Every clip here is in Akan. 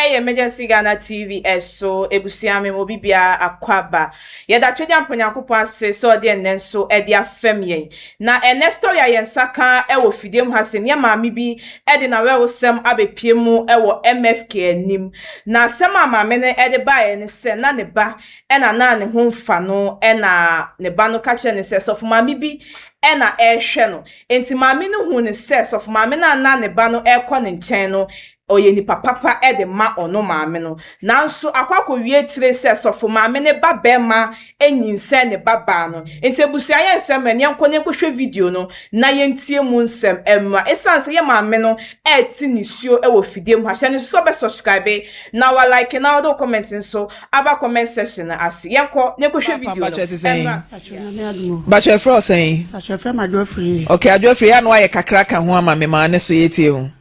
Ɛyɛ Emergency Ghana TV ɛso ebusua me mo bibia akwaba. Yɛda Twɛdi Nyankopɔn ase sɛ ɔde ɛnnɛ nso ɛde afɛm yɛn. Na ɛnɛ story a yɛn nsa ka ɛwɔ fidie mu ha sɛ nea maame bi ɛde n'awerɛhosɛm abɛpie mu ɛwɔ MFK anim. Na asɛm a maame no ɛde baeɛ ne sɛ na ne ba ɛna na ne ho mfa no, ɛna ne ba no ka kyerɛ ne sɛ sɔfo maame bi ɛna ɛrehwɛ no. Nti maame no hu ne sɛ sɔfo maame no a na ne ba no ɛrekɔ ne nkyɛn no, ɔyɛ nipa papa ɛde ma ɔno maame no. Nanso akɔwie akyire sɛ sɔfo maame ne ba bɛrima enyinsɛn ne ba baa no. Nti abusua, yɛn nsɛm ɛ yɛnkɔ ne nkɔhwɛ video no na yɛntie mu nsɛm ɛmma. Ɛsiane sɛ yɛ maame no ɛɛte nisuo ɛwɔ fidie mu ha, hyɛ ne nso bɛ subscribe na wa like na wɔde comment nso aba comment section no ase. Yɛnkɔ ne nkɔhwɛ video no. Bakyɛ te sɛn? Ɛmmra. Bakyɛ, frɛ ɔsɛn? Pakyɛ, frɛ me Adwoa Firi. Ok, Adwoa Firi, yɛ ano ayɛ kakra ka ho ama me maa ne so yɛtie ho.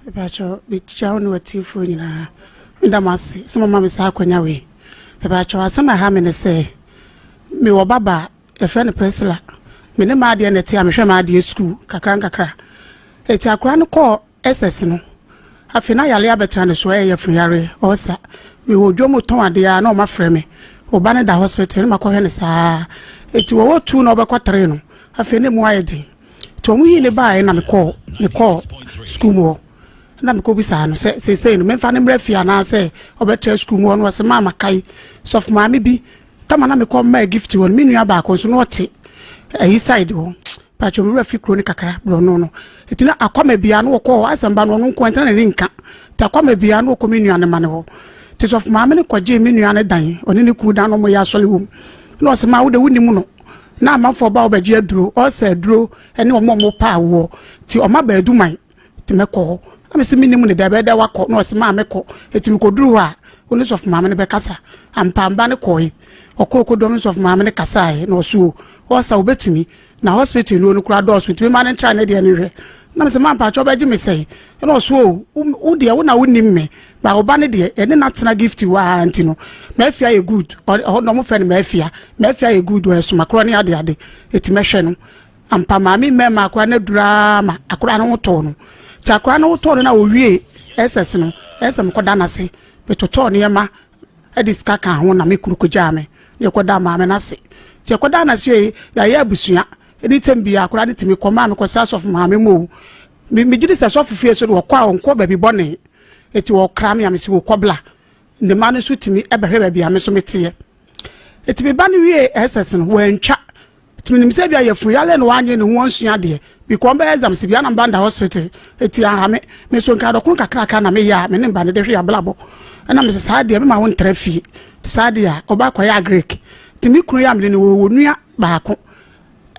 Pakyɛ, mekyia wo ne watiefoɔ nyinaa. Meda mo ase sɛ moma me saa akwanya wei. Pakyɛ, asɛm a ɛha me ne sɛ mewɔ baba a yɛfrɛ no Priscilla. Me ne maadeɛ na ɛte a mehwɛ maadeɛ sukuu kakra nkakra. Ɛti akora no kɔɔ SS no, afei na yare abɛtena ne so, ɛyɛ funyare ɔsa. Mewɔ dwom tɔn adeɛ a na ɔma frɛ me, ɔba no da hospital ne makɔhwɛ no saa. Ɛti wɔwɔ 2 na ɔbɛkɔ 3 no, afei ne mu ayɛ den, nti ɔmo yii ne baeɛ na mekɔɔ sukuu mu hɔ na mekɔbisaa no sɛ seesei no memfa no mmerɛ fie anaasɛ ɔbɛtra sukuu mu hɔ no. Ɔsɛ maama kae sɔfo maame bi tama na mekɔ mmaa Gift hɔ no, me nua baako nso na ɔte ayi side hɔ. Patro, mewura fi kuro no kakra borɔno no. Ɛti na akwama bia no wɔkɔ hɔ asɛmba no, ɔno nko ntena n'ani nka, nti akwama bia no wɔkɔ me nua no ma ne hɔ. Nti sɔfo maame no kɔgyee me nua no dan, ɔne ne kuu dan no, ɔmo yɛ asɔre wɔ mu. Na ɔsɛ maa wode wonim no na amanfoɔ ba wobɛgye aduro, ɔsɛ aduro ne ɔmo a ɔmo pa awoɔ, nti ɔma baadu man, nti mɛkɔ hɔ. Na mesi menim ne dɛ bɛdɛ wakɔ. Na ɔsɛ maa mekɔ. Ɛti mekɔduru hɔ a, wo ne sɔfo maame no bɛkasa. Ampamba no kɔe, ɔkɔɔ kɔdɔm ne sɔfo maame no kasaeɛ na ɔso o, ɔsa wobɛtumi na hospital no kora dɔɔso, nti mema no ntra ne deɛ no hwɛ. Na mesɛ ma mpakyɛ wobɛgye me sɛe? Ɛna ɔso o, wo deɛ wo na wonim me ba, wo ba no deɛ ɛne natena Gift waa, nti no maafia yɛ good. Ɛhɔ na ɔmofrɛ no Maafia. Maafia yɛ good, ɔyɛ somakorɔ ne adeade, ɛti mɛhwɛ no. Ampa, maame mmarima akora no aduraa ma akora no ho tɔɔ no. Nti akora no ho tɔɔ no na owie SS no, ɛsɛ mekɔda n'ase, metotɔɔ nneɛma ɛde sika ka ho na me kunu kɔgyaa me na yɛkɔda maame no ase. Nti yɛkɔda n'ase yi, yɛayɛ abusua ɛne tɛm bia akora no tumi kɔ maa mekɔsɛ asɔfo maame mu o. Megye di sɛ sɔfo fie so de wɔkɔ a, ɔnkɔ baabi bɔne. Ɛti wɔkra me a, mesi wɔkɔ bla ne ma no nso tumi ɛbɛhwɛ baabi a me nso meteɛ. Ɛti me ba no wie SS no, wɔantwa. Nti menim sɛ bi a yɛfu yale no, wanyɛ ne ho ansua adeɛ because ɔmbɛyɛ exams bi anam banda hospital. Ɛti aha me so nkradɔkono kakraka na meyɛ a me ne mba no de hwɛ abrabɔ. Ɛna mesɛ saa deɛ mema wo ntra fie. Nti saa deɛ a ɔba akɔyɛ agric. Nti me kunu yɛ a mede ne wɔ nua baako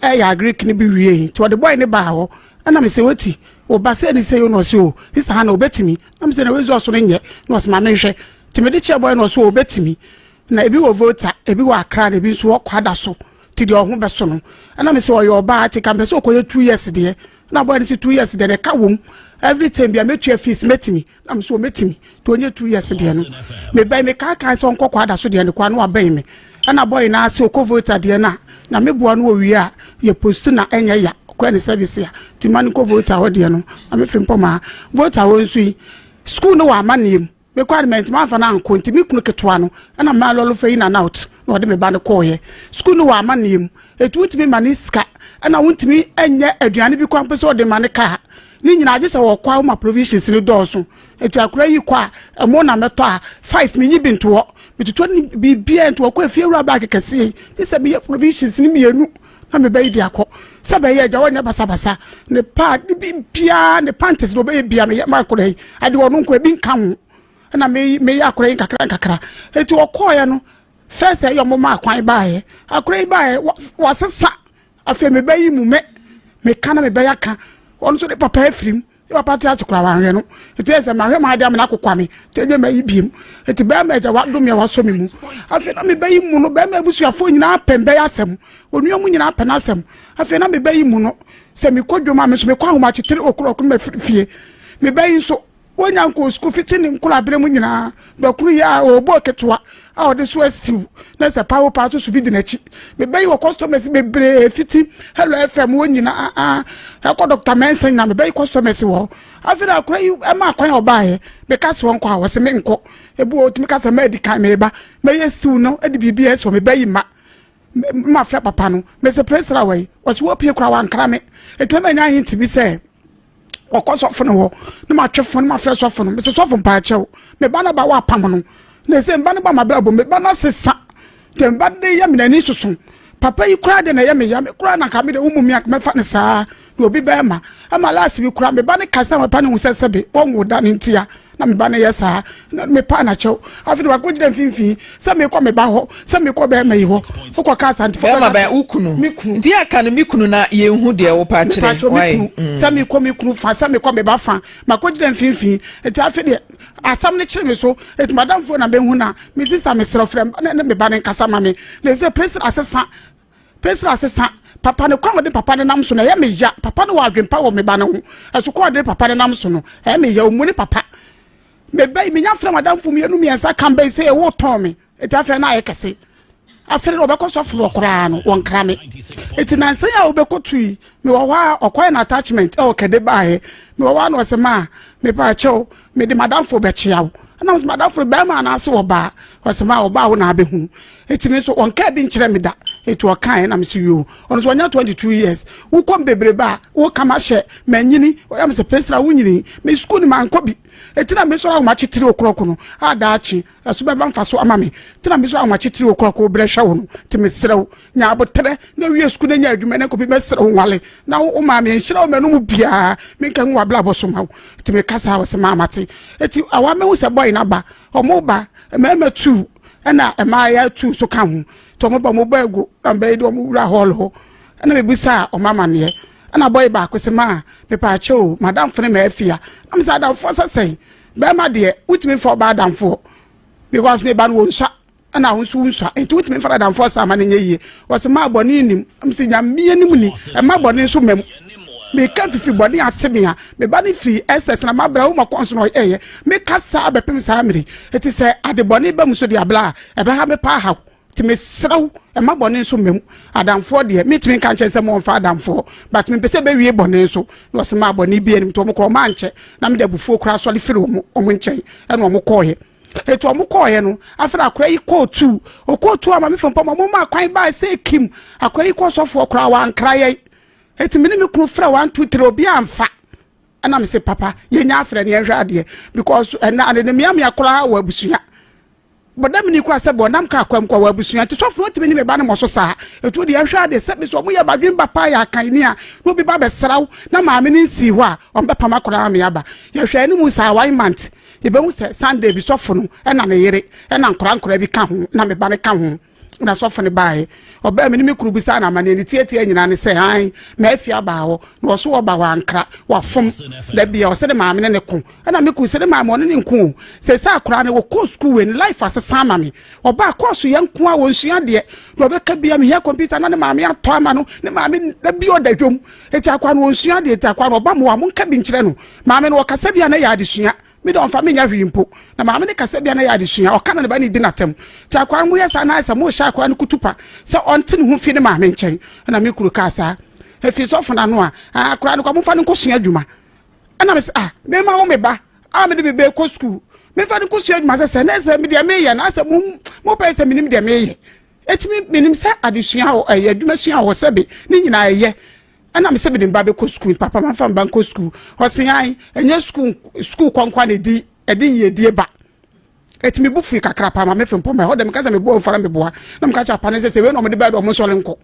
ɛyɛ agric no bi wie, nti ɔde bɔe ne baa hɔ. Ɛna mesɛ wɔti ɔba sɛ ne sɛ yɛ na ɔsɛ o sisa ha na ɔbɛtumi. Na mesɛ na results no nyɛ. Na ɔsɛ ma menhwɛ. Nti mede kyerɛ bɔe na ɔsɛ ɔbɛtumi na ebi wɔ Volta, ebi wɔ Accra, na ebi nso wɔ Kwada so. Nti deɛ ɔho bɛso no. Ɛna mesɛ ɔyɛ ɔbaa, nti ka mpɛ sɛ ɔkɔyɛ 2 years deɛ. Na bɔe no sɛ 2 years deɛ na ɛka wom, everything bia mɛtua fees, mɛtumi. Na mesɛ ɔmɛtumi, nti ɔnyɛ 2 years deɛ no. Mebɛn mekaakaa sɛ ɔnkɔ Kwada so deɛ no koa na wabɛn me. Ɛna bɔe no ase ɔkɔ Volta deɛ no a, na meboa no wɔ wie a yɛ post na ɛnyɛ ya ɔkɔɛ ne service a, nti ma no nkɔ Volta hɔ deɛ no. Na mefe mpɔ Volta hɔ nso yi, school no wɔ amanneɛ mu. Mekɔ ade mɛntimi amfa no ankɔ, nti me kunu ketewa no ɛna maa lɔlɔ fa yi na out na ɔde me ba no kɔɔyɛ. Sukuu no wɔ amanneɛ mu, ɛti wontumi ma ne sika, ɛna wontumi nyɛ aduane bi kora mpo sɛ ɔde ma ne kaa ne nyinaa, agye sɛ wɔkɔ a woma provisions no dɔɔso. Ɛti akora yi kɔ a, ɛmo na mɛtɔ a 5, menyi bi ntoɔ, metotɔ ne biribiaa. Nti wɔkɔ afie wura baage kɛseɛ yi gye sɛ meyɛ provisions no mmienu na mebɛyi de akɔ sɛ bɛyɛ agya wɔnyɛ basabasa. Ne pad ne biribiaa, ne panties na ɔbɛyɛ bia meyɛ ma akora yi ade, ɔno nko ebi nka ho. Ɛna meyɛ akora yi nkakra nkakra. Eti ɔkɔɔyɛ no first, ɛyɛ ɔmo ma akwan baayɛ, akora yi baayɛ wasesa. Afei mebɛyi mu mɛ meka na mebɛyɛ aka ɔno nso de papa afirim ne papa te ase kora wanhwɛ no. Eti ɛsɛ mahwɛ maa de amena akokwa me te ɛnyɛ mayi biem. Eti bɛrima agya wadom yɛ wasɔ me mu. Afei na mebɛyi mu no, bɛrima abusuafoɔ nyinaa pɛ mbɛyɛ asɛm, onua mu nyinaa pɛ n'asɛm. Afei na mebɛyi mu no sɛ mekɔ dwom a, me nso mekɔ ahomakyetere okurokuro ma firi fie. Mebɛyi nso Wɔnya nkɔɔ sukuu fiti ne nkorabere mu nyinaa. Dɔkono yi a ɔbɔ ketewa a ɔde so asiw na sɛ pawo paa so so bi di n'akyi. Mebɛyi wɔ customers bebree fiti Hello FM wɔ nyinaa ɛkɔ Dr. Mensah nyinaa mebɛyi customers wɔ hɔ. Afei na akora yi ɛma akwan a ɔbaeɛ meka sɛ wɔnkɔ a wɔsɛ menkɔ. Ebi wɔ otumi ka sɛ mɛdi kan meba mɛyɛ stew no ɛde biribi ɛsɔ mebɛyi ma mafrɛ papa no mɛsɛ presra wɔ yi wɔsɛ wɔpie kora wankra me. Ɛtumi manya ahenti bi sɛ ɔkɔ sɔfo no hɔ na matwe fo no mafrɛ sɔfo no mesɛ sɔfo mpaakyɛw me ba no ba wɔ apam no na ɛsɛ mba no ba mabrabɔ me ba no asesa deɛ mba de yɛ me n'ani soso papa yi koraa de na ɛyɛ me ya me koraa na nka me de wo mu mi anka mɛfa ne saa na obi bɛrima ama last bi koraa me ba ne kasa papa ne hu sɛ sɛbe ɔnwo da ne ntia na me ba ne yɛ saa na me pa na kyɛw afei de wakɔ gyina mfimfini sɛ mekɔ me ba hɔ sɛ mekɔ bɛrima yi hɔ wokɔ ka asantefo bɛrima bɛn wo kunu me kunu nti aka no me kunu na yɛnhu deɛ wo pa kyerɛ why sɛ mekɔ me kunu fa sɛ mekɔ me ba fa makɔ gyina mfimfini nti afei deɛ asɛm no kyerɛ me so eti madamfo na mehu na me sister mesrɛ frɛ ne me ba ne nkasa ma me na ɛsɛ presra asesa presra asesa papa ne kwan wɔde papa ne nam so na ɛyɛ me ya papa ne wɔ adwempa wɔ me ba ne ho ɛso kɔ ɔde papa ne nam so no ɛyɛ me ya ɔmu ne papa meba yi menya frɛ madamfo mmienu mmiɛnsa kan bɛyi sɛ ɛwɔ tɔn me eti afei na ayɛ kɛse afei na ɔbɛkɔ sɔfo wɔ koraa no wɔnkra me eti nansa yi a wobɛkɔ tu yi mewɔ hɔ a ɔkɔyɛ no attachment ɛwɔ kɛde baayɛ mewɔ hɔ a na ɔsɛ maa mepa akyɛw mede madamfo bɛkyea wo ɛna ɔsɛ madamfo bɛrima anaasɛ ɔbaa ɔsɛ maa ɔbaa wo na abɛhu eti mi nso ɔnka bi nkyerɛ me da eti ɔkae na me so yoo ɔno nso ɔnya 22 years wokɔ bebrebe a wokama hyɛ manyini ɔyɛ me sɛ pesra wonyini me sukuu no mankɔ bi eti na me sɔrɔ ahomakye tiri okorɔko no a daakye ɛso bɛba mfa so ama me ti na me sɔrɔ ahomakye tiri okorɔko brɛ hwɛ wo no ti me serɛ wo nya abotrɛ na wie sukuu na nya adwuma na nkɔpi mɛserɛ wo nwale na wo maame nhyira wo mɛno mu biara menka hu wabrabɔ so ma wo ti me kasa wɔ sɛ maama te eti awa mehu sɛ bɔyi na ba ɔmo ba mmarima tu ɛna mmaayɛ tu so ka ho nti ɔmo ba ɔmo ba egu na mbɛyi de ɔmo wura hall hɔ ɛna mebisa ɔmo amaneɛ ɛna bɔyi baako sɛ maa mepaakyɛ o madamfo ne ma afia na mesɛ adamfoɔ sɛ sɛn bɛrima deɛ wotumi fa ɔbaa adamfoɔ because meba no wɔ nsua ɛna wo nso wo nsua nti wotumi fa adamfoɔ saa ma no nyɛ yie wɔsɛ maa bɔne nim mesɛ nyame anim ni ɛma bɔne nso mam meka fifi bɔne ate me a meba no firi ss na mabra wo makɔ nso na ɔyɛyɛ meka saa bɛpem saa mmere ɛti sɛ ade bɔne ba mu so de abla a ɛbɛha me paa haw nti mesrɛ wo ɛma bɔne nso mmam adamfoɔ deɛ metumi nka nkyɛn sɛ mɔmfa adamfoɔ but mepɛ sɛ bɛwie bɔne nso na ɔsɛ maa bɔne bi anim nti ɔmo korɔ ɔmo ankyɛ na mede abufuo koraa sɔre firi ɔmo ɔmo nkyɛn ɛna ɔmo kɔɔyɛ etu ɔmo kɔɔyɛ no afei akora yi kɔɔ tu okɔɔ tu ama me fam pɔm ɔmo ma kwan baa sɛ kim akora yi kɔɔ sɔfoɔ koraa wankra yɛ eti me ne me kunu frɛ 1 2 3 obi amfa ɛna me sɛ papa yɛnya afrɛ ne yɛnhwɛ adeɛ because ɛna ade ne mmeammea koraa wɔ abusua bɔdam ni kora sɛ bɔdam ka akwam kɔ wɔ abusua nti sɔfo no tumi ne me ba no mɔ so saa etu deɛ ɛhwɛ adeɛ sɛ bi so ɔmo yɛ badwin ba paa yɛ akan ni a na obi ba bɛsraw na maame ne nsi hɔ a ɔmo bɛpam akɔda na aba yɛhwɛ anim saa one month yɛbɛhu sɛ Sunday bi sɔfo no ɛna ne yere ɛna nkora nkora bi ka ho na me ba no ka ho na sɔfo no baeɛ ɔbaa mi ne me kuru bisa na amaneɛ ne tietie nyinaa ne sɛ an ma afi aba hɔ na ɔso ɔba hɔ ankra wafom da bia ɔsɛ ne maame ne ne ko ɛna me kuru sɛ ne maame ɔne ne nko o sɛ sɛ akora ne wɔkɔ sukuu wei ne life asesa ama me ɔbaa kɔɔso yɛ nko a wɔnsua adeɛ na ɔbɛka bia mehia computer na ne maame atɔ ama no ne maame da bi ɔda dwom eti akora no wɔnsua adeɛ eti akora no ɔba mu a monka bi nkyerɛ no maame no wɔkasa bia na yɛ adesua mi de ɔnfa mi nya hwee mpo na maame ne kasa bia na yɛ adesua ɔka na ne ba ne di n'atɛm ti akora no mo yɛ saa na ayɛ sɛ mo hyɛ akora no kutu pa sɛ ɔnte ne ho fi ne maame nkyɛn ɛna mi kuru kaa saa efi sɔfo n'ano a akora no kɔ mo fa no nkɔ sua adwuma ɛna mi sɛ ah mema wo me ba a mi de mi bɛ kɔ sukuu mefa no nkɔ sua adwuma sɛ sɛ ne sɛ mi deɛ meyɛ na asɛ mo mo pɛ sɛ mi nim deɛ meyɛ etimi mi nim sɛ adesua wɔ ɛyɛ adwuma sua wɔ sɛbi ne nyinaa ɛyɛ ɛna mi sɛ mi de mba bɛ kɔ sukuu papa ma fa mba nkɔ sukuu ɔsi an ɛnyɛ sukuu sukuu kɔnkɔn na edi ɛdi yiedie ba eti mi bu fui kakra pa ma mi fi mpɔmɛ ɛhɔ dɛm kasa mi bu ɔnfara mi boa na mi ka kyerɛ apa ne sɛ sɛ wei na ɔmo de bɛɛ de ɔmo nsɔre nkɔ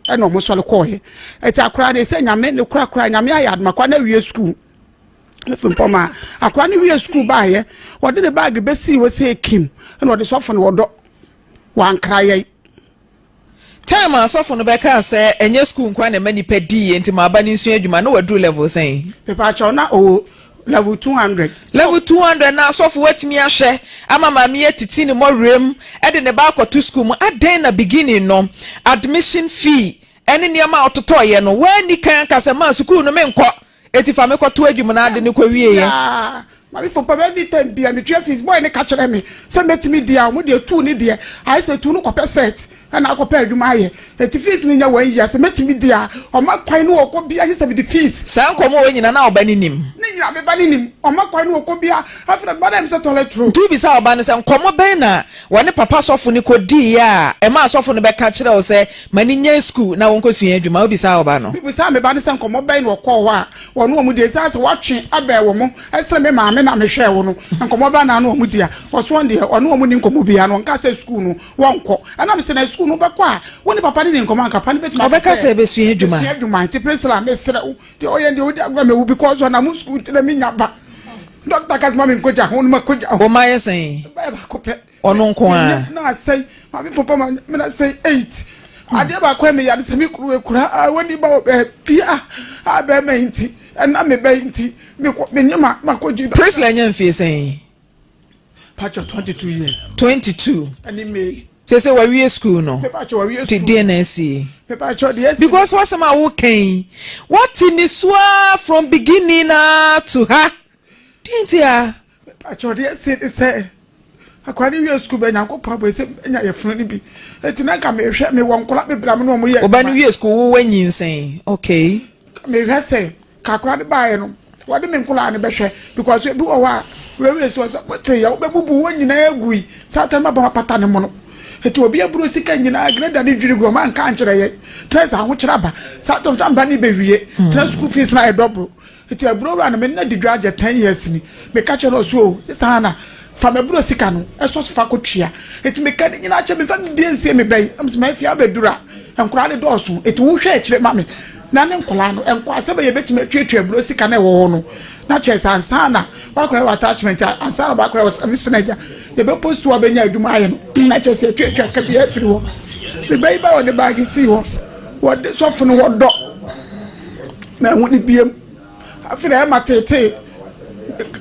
ɛna ɔmo sɔre kɔɔyɛ eti akora de sɛ nyame ne korakora nyame ayɛ adum akora na wie sukuu mi fi mpɔmɛ a akora ne wie sukuu baayɛ wɔde ne baagi bɛsi wɔ sɛ kim ɛna ɔde sɔfo no wɔdɔ wankra yɛ. Time a asɔfo no bɛka sɛ ɛnyɛ sukuu nkwa na ɛma nipa di yie nti ma aba ne nsua adwuma na waduru level sɛn? Pepa na ɔwɔ level 200. Level 200 na asɔfo watumi ahwɛ ama maame yɛ titi ne mmɔwerɛm ɛde ne ba akɔto sukuu mu adan na beginning no admission fee ɛne nneɛma a ɔtotɔɔyɛ no wɔani kan kasa maa sukuu no menkɔ eti fa mekɔto adwuma na ade ne kɔ wie yɛ. Maame fo pam every time bia metua fees boy ne ka kyerɛ me sɛ mɛtumi di a ɔmo deɛ tuu ne deɛ ayɛ sɛ tuu no kɔpɛ set ɛna akɔpɛ adwuma ayɛ eti fees no nyɛ wɔn yia sɛ mɛtumi di a ɔma kwan no ɔkɔ bia gye sɛ mede fees. Saa nkɔmɔ wei nyina na ɔba no nim? Ne nyina me ba no nim ɔma kwan no ɔkɔ bia afei na me ba no ayɛ me sɛ toilet roll. Nti wobisa ɔba no sɛ nkɔmɔ bɛn na wɔne papa sɔfo no kɔdiiɛ a ɛmaa sɔfo no bɛka kyerɛɛ wo sɛ ma no nyae sukuu na wɔnkɔsua adwuma? Wobisaa ɔba no? Mebisaa me ba no sɛ nkɔmɔ bɛn na ɔkɔɔ hɔ a wɔne wɔn dii ɛsiane sɛ wɔatwe abɛn wɔn Ɛsene me maame na mehwɛɛ wo no, nkɔmmɔ bɛn na ne wɔn di a? Ɔse wɔn deɛ, ɔne wɔn nni nkɔmmɔ biara na ɔnka sɛ sukuu no wɔnkɔ. Ɛna mese na sukuu no wobɛkɔ a, wo ne papa no nni nkɔmmɔ anka papa no bɛtumi aka Ɔbɛka sɛ bɛsua adwuma. Bɛsua adwuma. Nti Priscilla mesrɛ wo, deɛ ɔyɛ deɛ wodi agorɔ mɛwu because ɔnam sukuu nti na menya ba. Dɔkta ka sɛ ma menkɔgya ho no makɔgya ho. Wo mma yɛ sɛn? Mma yɛ baako pɛ. Ɔno nko ara. Na asɛe maame papa ma me na sɛe eight. Adeɛ baako a meyɛ ne sɛ me kunu ekura a wɔni ba wɔ baabi a a bɛrima yi nti ɛna me ba yi nti mekɔ menye ma makɔ gyi. Priscilla nya mfie sɛn? Pacho 22 years. 22. Ɛne May. Sese wawie school no. Mepacho wawie school. Ti deɛ na asi. Mepacho deɛ asi. Because wasɛm a woka yi wate ne so ara from beginning na to ha. Deɛ nti a. Mepakyɛw deɛ ɛsii ne sɛ akwadaa no wie sukuu bɛ Nyankopɔn abɔ sɛ nya yɛfunu no bi eti na nka mehwɛ mewɔ nkwadaa bebree a me ne wɔn yɛ adwuma. Ɔba no wie sukuu wo wanyinsɛn okay. Mehwɛ sɛ ka akwadaa no baeɛ no wɔde me nkwadaa no bɛhwɛ because ebi wɔ hɔ a wɔawie so sɛ mote yɛ wobɛbubu wɔn nyinaa agu yi saa tɛn bɛbɔ apata ne mono eti obi aburo sika nyinaa greda ne dwiri gu ɔma nka nkyerɛ yɛ tena sɛ ahokyerɛ aba saa tɛn so amba ne bɛwie tena sukuu fees na ayɛ dɔboro. Eti aburo wura no me ne no adi dwa agyɛ ten years ni meka kyerɛ no ɔse oo sister Hannah fa m'aburo sika no ɛsɔ so fa kɔ tua eti meka ne nyinaa kyerɛ me nfa bibia nsie me bɛyi na mese mafie abɛduru a nkoraa no dɔɔso eti wo hwɛ akyire ma me na ne nkoraa no nkɔ asɛ bɛyɛ bɛtumi atuatua aburo sika no ɛwɔ hɔ no na kyerɛ sɛ ansa na wakɔyɛ wɔ attachment ansa na wakɔyɛ wɔ service na agya yɛbɛ post wa bɛnya adwuma ayɛ no na kyerɛ sɛ atuatua ka bi afiri hɔ me bɛyi ba wɔde baage sii hɔ wɔde sɔfo no hɔ dɔ Manhu no biom. Afei na ɛma teetee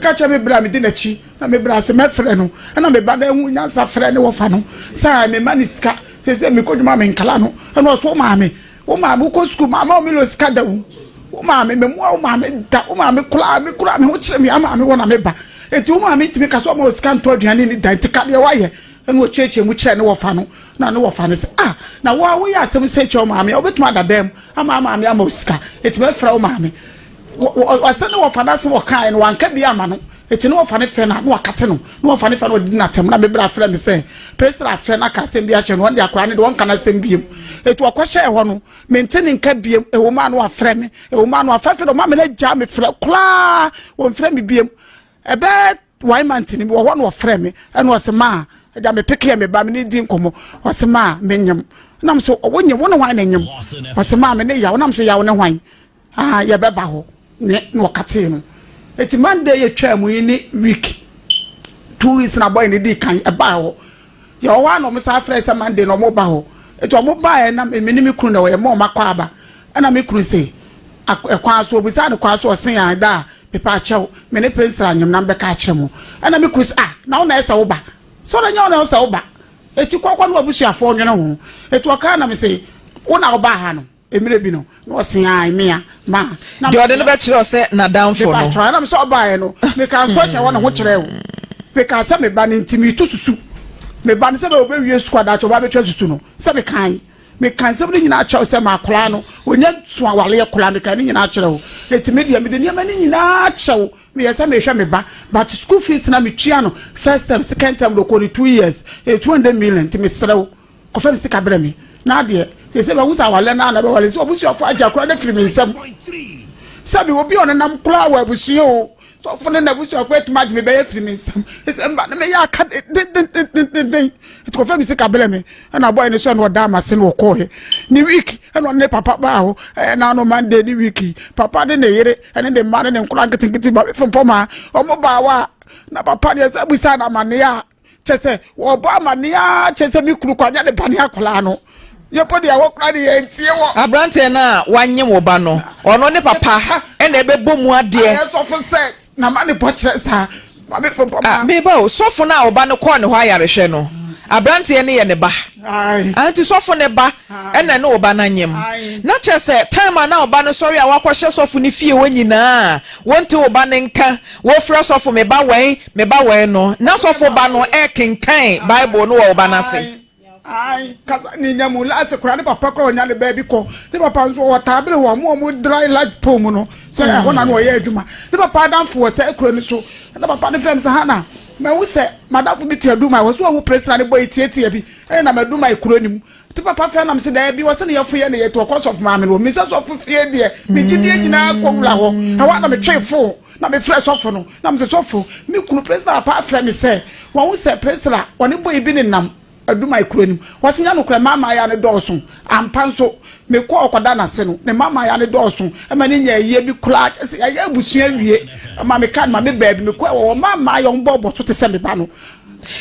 ka kyerɛ me berɛ a medi n'akyi na me berɛ ase mɛfrɛ no ɛna me ba no ahu nyansa frɛ ne wɔfa no sɛ mema ne sika sɛ sɛ mekɔ dwuma menkala no ɛna ɔso wo maame wo maame wokɔ sukuu maame ɔmelo sika da wo wo maame memmoa wo maame da wo maame koraa me koraa me ho kyerɛ me maame wɔ na meba enti wo maame ntumi ka sɛ ɔma wo sika ntɔ aduane ne da nti ka deɛ woayɛ ɛna ɔkyerɛkyerɛ mu kyerɛ ne wɔfa no na ne wɔfa no sɛ ah na wo a woyɛ asɛm sɛ kyerɛ wo maame a wobɛtumi ada dan mu ama maame ama wo sika eti mɛfrɛ wo maame ɔsɛ ne wɔfa no asɛm ɔkaeɛ no wanka bi ama no eti ne wɔfa no frɛ no a na wakate no na wɔfa no frɛ no ɔdi n'atɛm na bebere afrɛ me sɛ Priscilla afrɛ no aka asɛm bi akyerɛ no ɔno de akwadaa no de ɔnka n'asɛm biem eti ɔkɔhyɛɛ hɔ no mente ne nka biem ɛwɔ mu a na wafrɛ me ɛwɔ mu a na wafrɛ no ɔma me no agya me frɛ koraa wɔmfrɛ me biem ɛbɛɛ One month ni wɔ hɔ na ɔfrɛ me ɛna ɔsɛ maa ɛgya me pekeɛ me ba me ne di nkɔmɔ ɔsɛ maa me nyem nam so ɔwɔ nyem wo ne hwan na nyem ɔsɛ maa me ne yaw nam so yaw ne hwan ah yɛbɛba hɔ ne na ɔkatee no eti Monday yɛ twaa mu yi ne week 2 weeks na boy ne di kan ɛbaa hɔ yɛ wɔ hɔ a na ɔmo san frɛ sɛ Monday na ɔmo ba hɔ eti ɔmo baeɛ na me ne me kunu na ɔyɛ mo ɔmo akɔ aba ɛna me kunu sɛ ɛkwan so obisaa no kwan so ɔse an da a mepaakyɛw me ne Priscilla anyem na mbɛka akyerɛ mo ɛna me kunu se ah na wo na ɛsɛ wo ba sɛ ɔno nyɛ wo na ɛsɛ wo ba eti kɔkɔ ne wabusuafoɔ nwene ho eti ɔkaa na me se wo na wobaa ha no mmerɛ bi no na ɔse an mea ma na deɛ ɔde no bɛkyerɛ sɛ n'adamfo no mepaakyɛw ɛna me sɛ ɔbaeɛ no meka nsɔ hyɛ wɔ ne ho kyerɛ wo meka sɛ me ba no nti meto susu me ba no sɛ bɛ wɔbɛwie sukuu adakyɛ ɔba bɛtwa susu no sɛ mekan Meka nsɛm no nyinaa kyerɛ wo sɛ ma akwadaa no ɔnya so awaleɛ koraa meka ne nyinaa kyerɛ wo. Enti me deɛ mede nneɛma no nyinaa kyerɛ wo. Meyɛ sɛ mehwɛ me ba but school fees na metua no first term second term de ɔkɔ ne 2 years ɛyɛ 200 million nti mesrɛ wo kɔfa me sika brɛ me. Na adeɛ seesei mahu sɛ awaleɛ no ara na ɛbɛwale sɛ abusuafoɔ agye akwadaa no afiri me nsam. Sɛbi obi a ɔnenam koraa wɔ abusua o sɔfo ne n'abusuafo atumi agye me bɛyɛ firi me nsam sɛ mba no meyɛ aka dendendendenden nti kɔfɛ me sika brɛ me ɛna bɔyɛ ne sɛ na ɔda ama se na ɔkɔɔɛ ne week ɛna ɔne ne papa baa hɔ ɛna ano Monday ne week yi papa ne ne yere ɛne ne mma ne ne nkora nketenkete ba fempɔma ɔmo baa hɔ a na papa deɛ sɛ busa na amaneɛ a kyɛ sɛ wɔbɔ amaneɛ a kyɛ sɛ me kunu kɔ anyɛ ne ba ne akwadaa no yɛbɔ deɛ wɔkora de yɛntie wɔ Aberanteɛ no a wanyem wo ba no, ɔno ne papa ɛna ɛbɛbɔ mu adeɛ. Ayɛ sɔfo sɛ na ma ne bɔ kyerɛ saa maame fo bɔ Ah, meba o, sɔfo no a ɔba no kɔɔ ne hɔ ayarehwɛ no, Aberanteɛ no yɛ ne ba. Nti sɔfo ne ba ɛna ne ɔba no anyem. Na kyerɛ sɛ time a na ɔba no sɔre a wakɔhyɛ sɔfo no fie hɔ nyinaa, wonte ɔba no nka, wofrɛ sɔfo me ba wɛn, me ba wɛn no, na sɔfo ba no ɛkenkan Bible no wɔ ɔba no ase. Ayi kasa ne nya mu laase kora ne papa kora ɔnya ne baabi kɔ. Ne papa nso wɔ taabere wɔ ɔmo ɔmo dry light pole mu no sɛ ɛhɔ na no ɔyɛ adwuma. Ne papa adamfo wɔ sɛ ekuro no so na papa ne fɛm sɛ hana mɛwu sɛ madamfo bi te aduma wɔ so ɔho presina ne bɔ etietie bi ɛna na maduma ekuro ne mu ti papa fɛn nam sɛ dɛɛbi wɔ sɛ ne yɛfo yɛ ne yɛ to ɔkɔ sɔfo maame no wɔ mi sɛ sɔfo fie deɛ mi gyi die nyinaa kɔ wura hɔ. Ɛhɔ na mi twe fo na mi frɛ sɔfo no na mi sɛ, "Sɔfo, mi kunu presina papa afrɛ mi sɛ wɔn ho sɛ presina wɔne bɔ ibi ne nam aduma ekuro nim." Wɔsi nya nokora mama ya ne dɔɔso ampa nso mekɔ ɔkɔda n'ase no ne mama ya ne dɔɔso ɛma ne nya ayie bi koraa kyɛ sɛ yɛayɛ abusua wie ɛma meka no ma me baabi mekɔ ɛwɔ mama yɛ ɔmbɔ bɔ so te sɛ me ba no.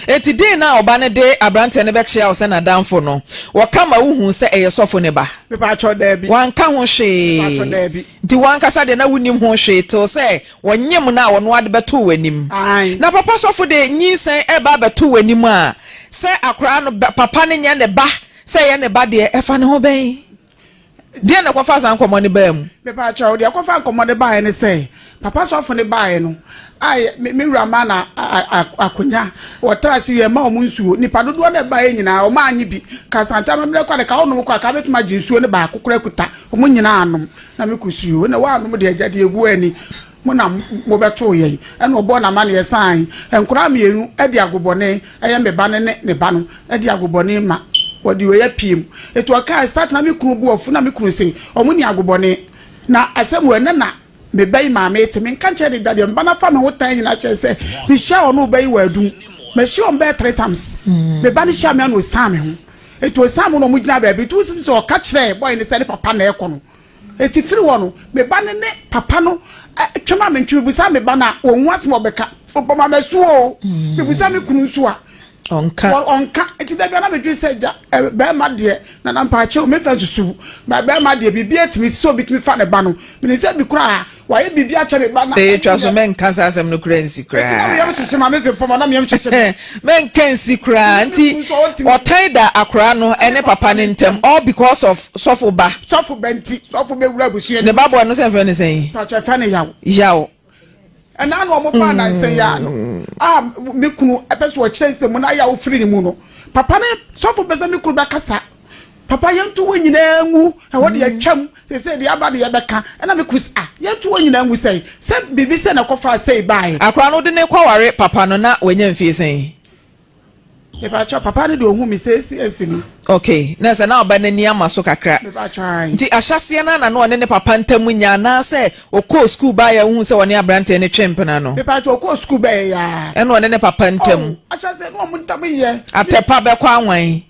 Eti din na ɔba no de aberanteɛ no bɛkyea wo sɛ n'adamfo no, wɔka ma wohu sɛ ɛyɛ sɔfo ne ba? Mepaakyɛw, daabi. Wanka ho hwee? Mepaakyɛw, daabi. Nti wankasa deɛ na wonim ho hwee till sɛ wɔnyem no a ɔno ade bɛtoo w'anim? Ae. Na papa sɔfo de nyinsɛn ɛba abɛto w'anim a, sɛ akoraa no papa no nyɛ ne ba, sɛ ɛyɛ ne ba deɛ, ɛfa ne ho bɛn? Deɛ na ɛkɔfa saa nkɔmmɔ no baa mu? Mepaakyɛw, deɛ ɛkɔfa nkɔmmɔ no baeɛ ne sɛ papa sɔfo no baeɛ no a me wura ma na akonnwa wɔtra ase wie ma ɔmo nsuo. Nipa dodoɔ no ɛbaeɛ nyinaa ɔmo anye bi kasanta mmerɛ kɔ de ka ɔnom kɔ a ka bɛtumi agye nsuo no baako kora kuta. Ɔmo nyinaa anom na mekɔ suo na wɔanom deɛ agya deɛ egu ani mo na mobɛtoo yɛn. Ɛna ɔbɔ n'ama ne yɛsan nkwadaa mmienu ɛde agobɔne ɛyɛ me ba no ne ne ba no ɛde agobɔne ma wɔde wei apue mu. Etu ɔkaa start na me kunu bu ɔfu na me kunu se ɔmo ni agobɔne na asɛm wɔ ɛnɛ na me ba yi maame te me nka nkyɛn ne da deɛ mba nafa me ho tan nyinaa kyerɛ sɛ mehyia ɔno ɔba yi wɔ adum mehyia ɔmo bɛyɛ three times. Me ba no hyia me ana osan me ho etu osan mu na ɔmo gyina baabi etu wosim sɛ ɔka kyerɛ boy ne sɛ ne papa na ɛkɔ no. Eti firi hɔ no me ba no ne papa no twɛm a mentwe mebusa me ba no a wɔn ho asɛm a ɔbɛka ɔbɔ ma so o. Mebusa me kunu nso a ɔnka. Ɔnka. Nti dabi ana medwene sɛ gya bɛrima deɛ nana mpaakyɛw mefa nsusu ba bɛrima deɛ biribi atumi sɛ obi tumi fa ne ba no mene sɛ bi koraa wayɛ biribi akyɛ me ba na. Ɛyɛ twa so mɛnka saa asɛm no koraa nsi. Eti na meyam koraa hyehyɛ ma mefe pɔmɔ na meyam hyehyɛ me. Mɛnka nsi koraa. Nti ɔtan da akoraa no ɛne papa no ntam all because of sɔfo ba? Sɔfo ba nti sɔfo bɛwura abusua. Ne ba bɔ no sɛ fɛ ne sɛn? Mpaakyɛw, fɛ ne Yaw. Yaw. Ɛna na ɔmo baa nansa yi ano a me kunu ɛpɛ sɛ ɔkyerɛ nsɛm na ayɛ a ofiri ne mu no papa ne sɔfo pɛ sɛ me kunu bɛkasa papa yɛnto wɔ nyinaa ngu ɛhɔ de yɛtwam sɛ deɛ aba de yɛbɛka. Ɛna me kunu sɛ, ah, yɛnto wɔ nyinaa ngu sɛ biribi sɛ na ɛkɔfa sɛ baeɛ. Akoraa no de ne kɔware papa no na wanya mfie sɛn? Mepakyɛw, papa no de ohun mi sɛ esi esi ni. Okay, na sɛ na ɔba n'ani ama so kakra? Mepakyɛw, ayi. Nti ahyɛseɛ no ana na ɔne ne papa ntam nya anaasɛ ɔkɔɔ sukuu baeɛ a wohu sɛ ɔne aberanteɛ no twe mpena no? Mepakyɛw, ɔkɔɔ sukuu bɛyɛ yaa. Ɛna ɔne ne papa ntam? Oh, ahyɛseɛ no ɔmo ntam yɛ. Atɛpa bɛkɔ anwan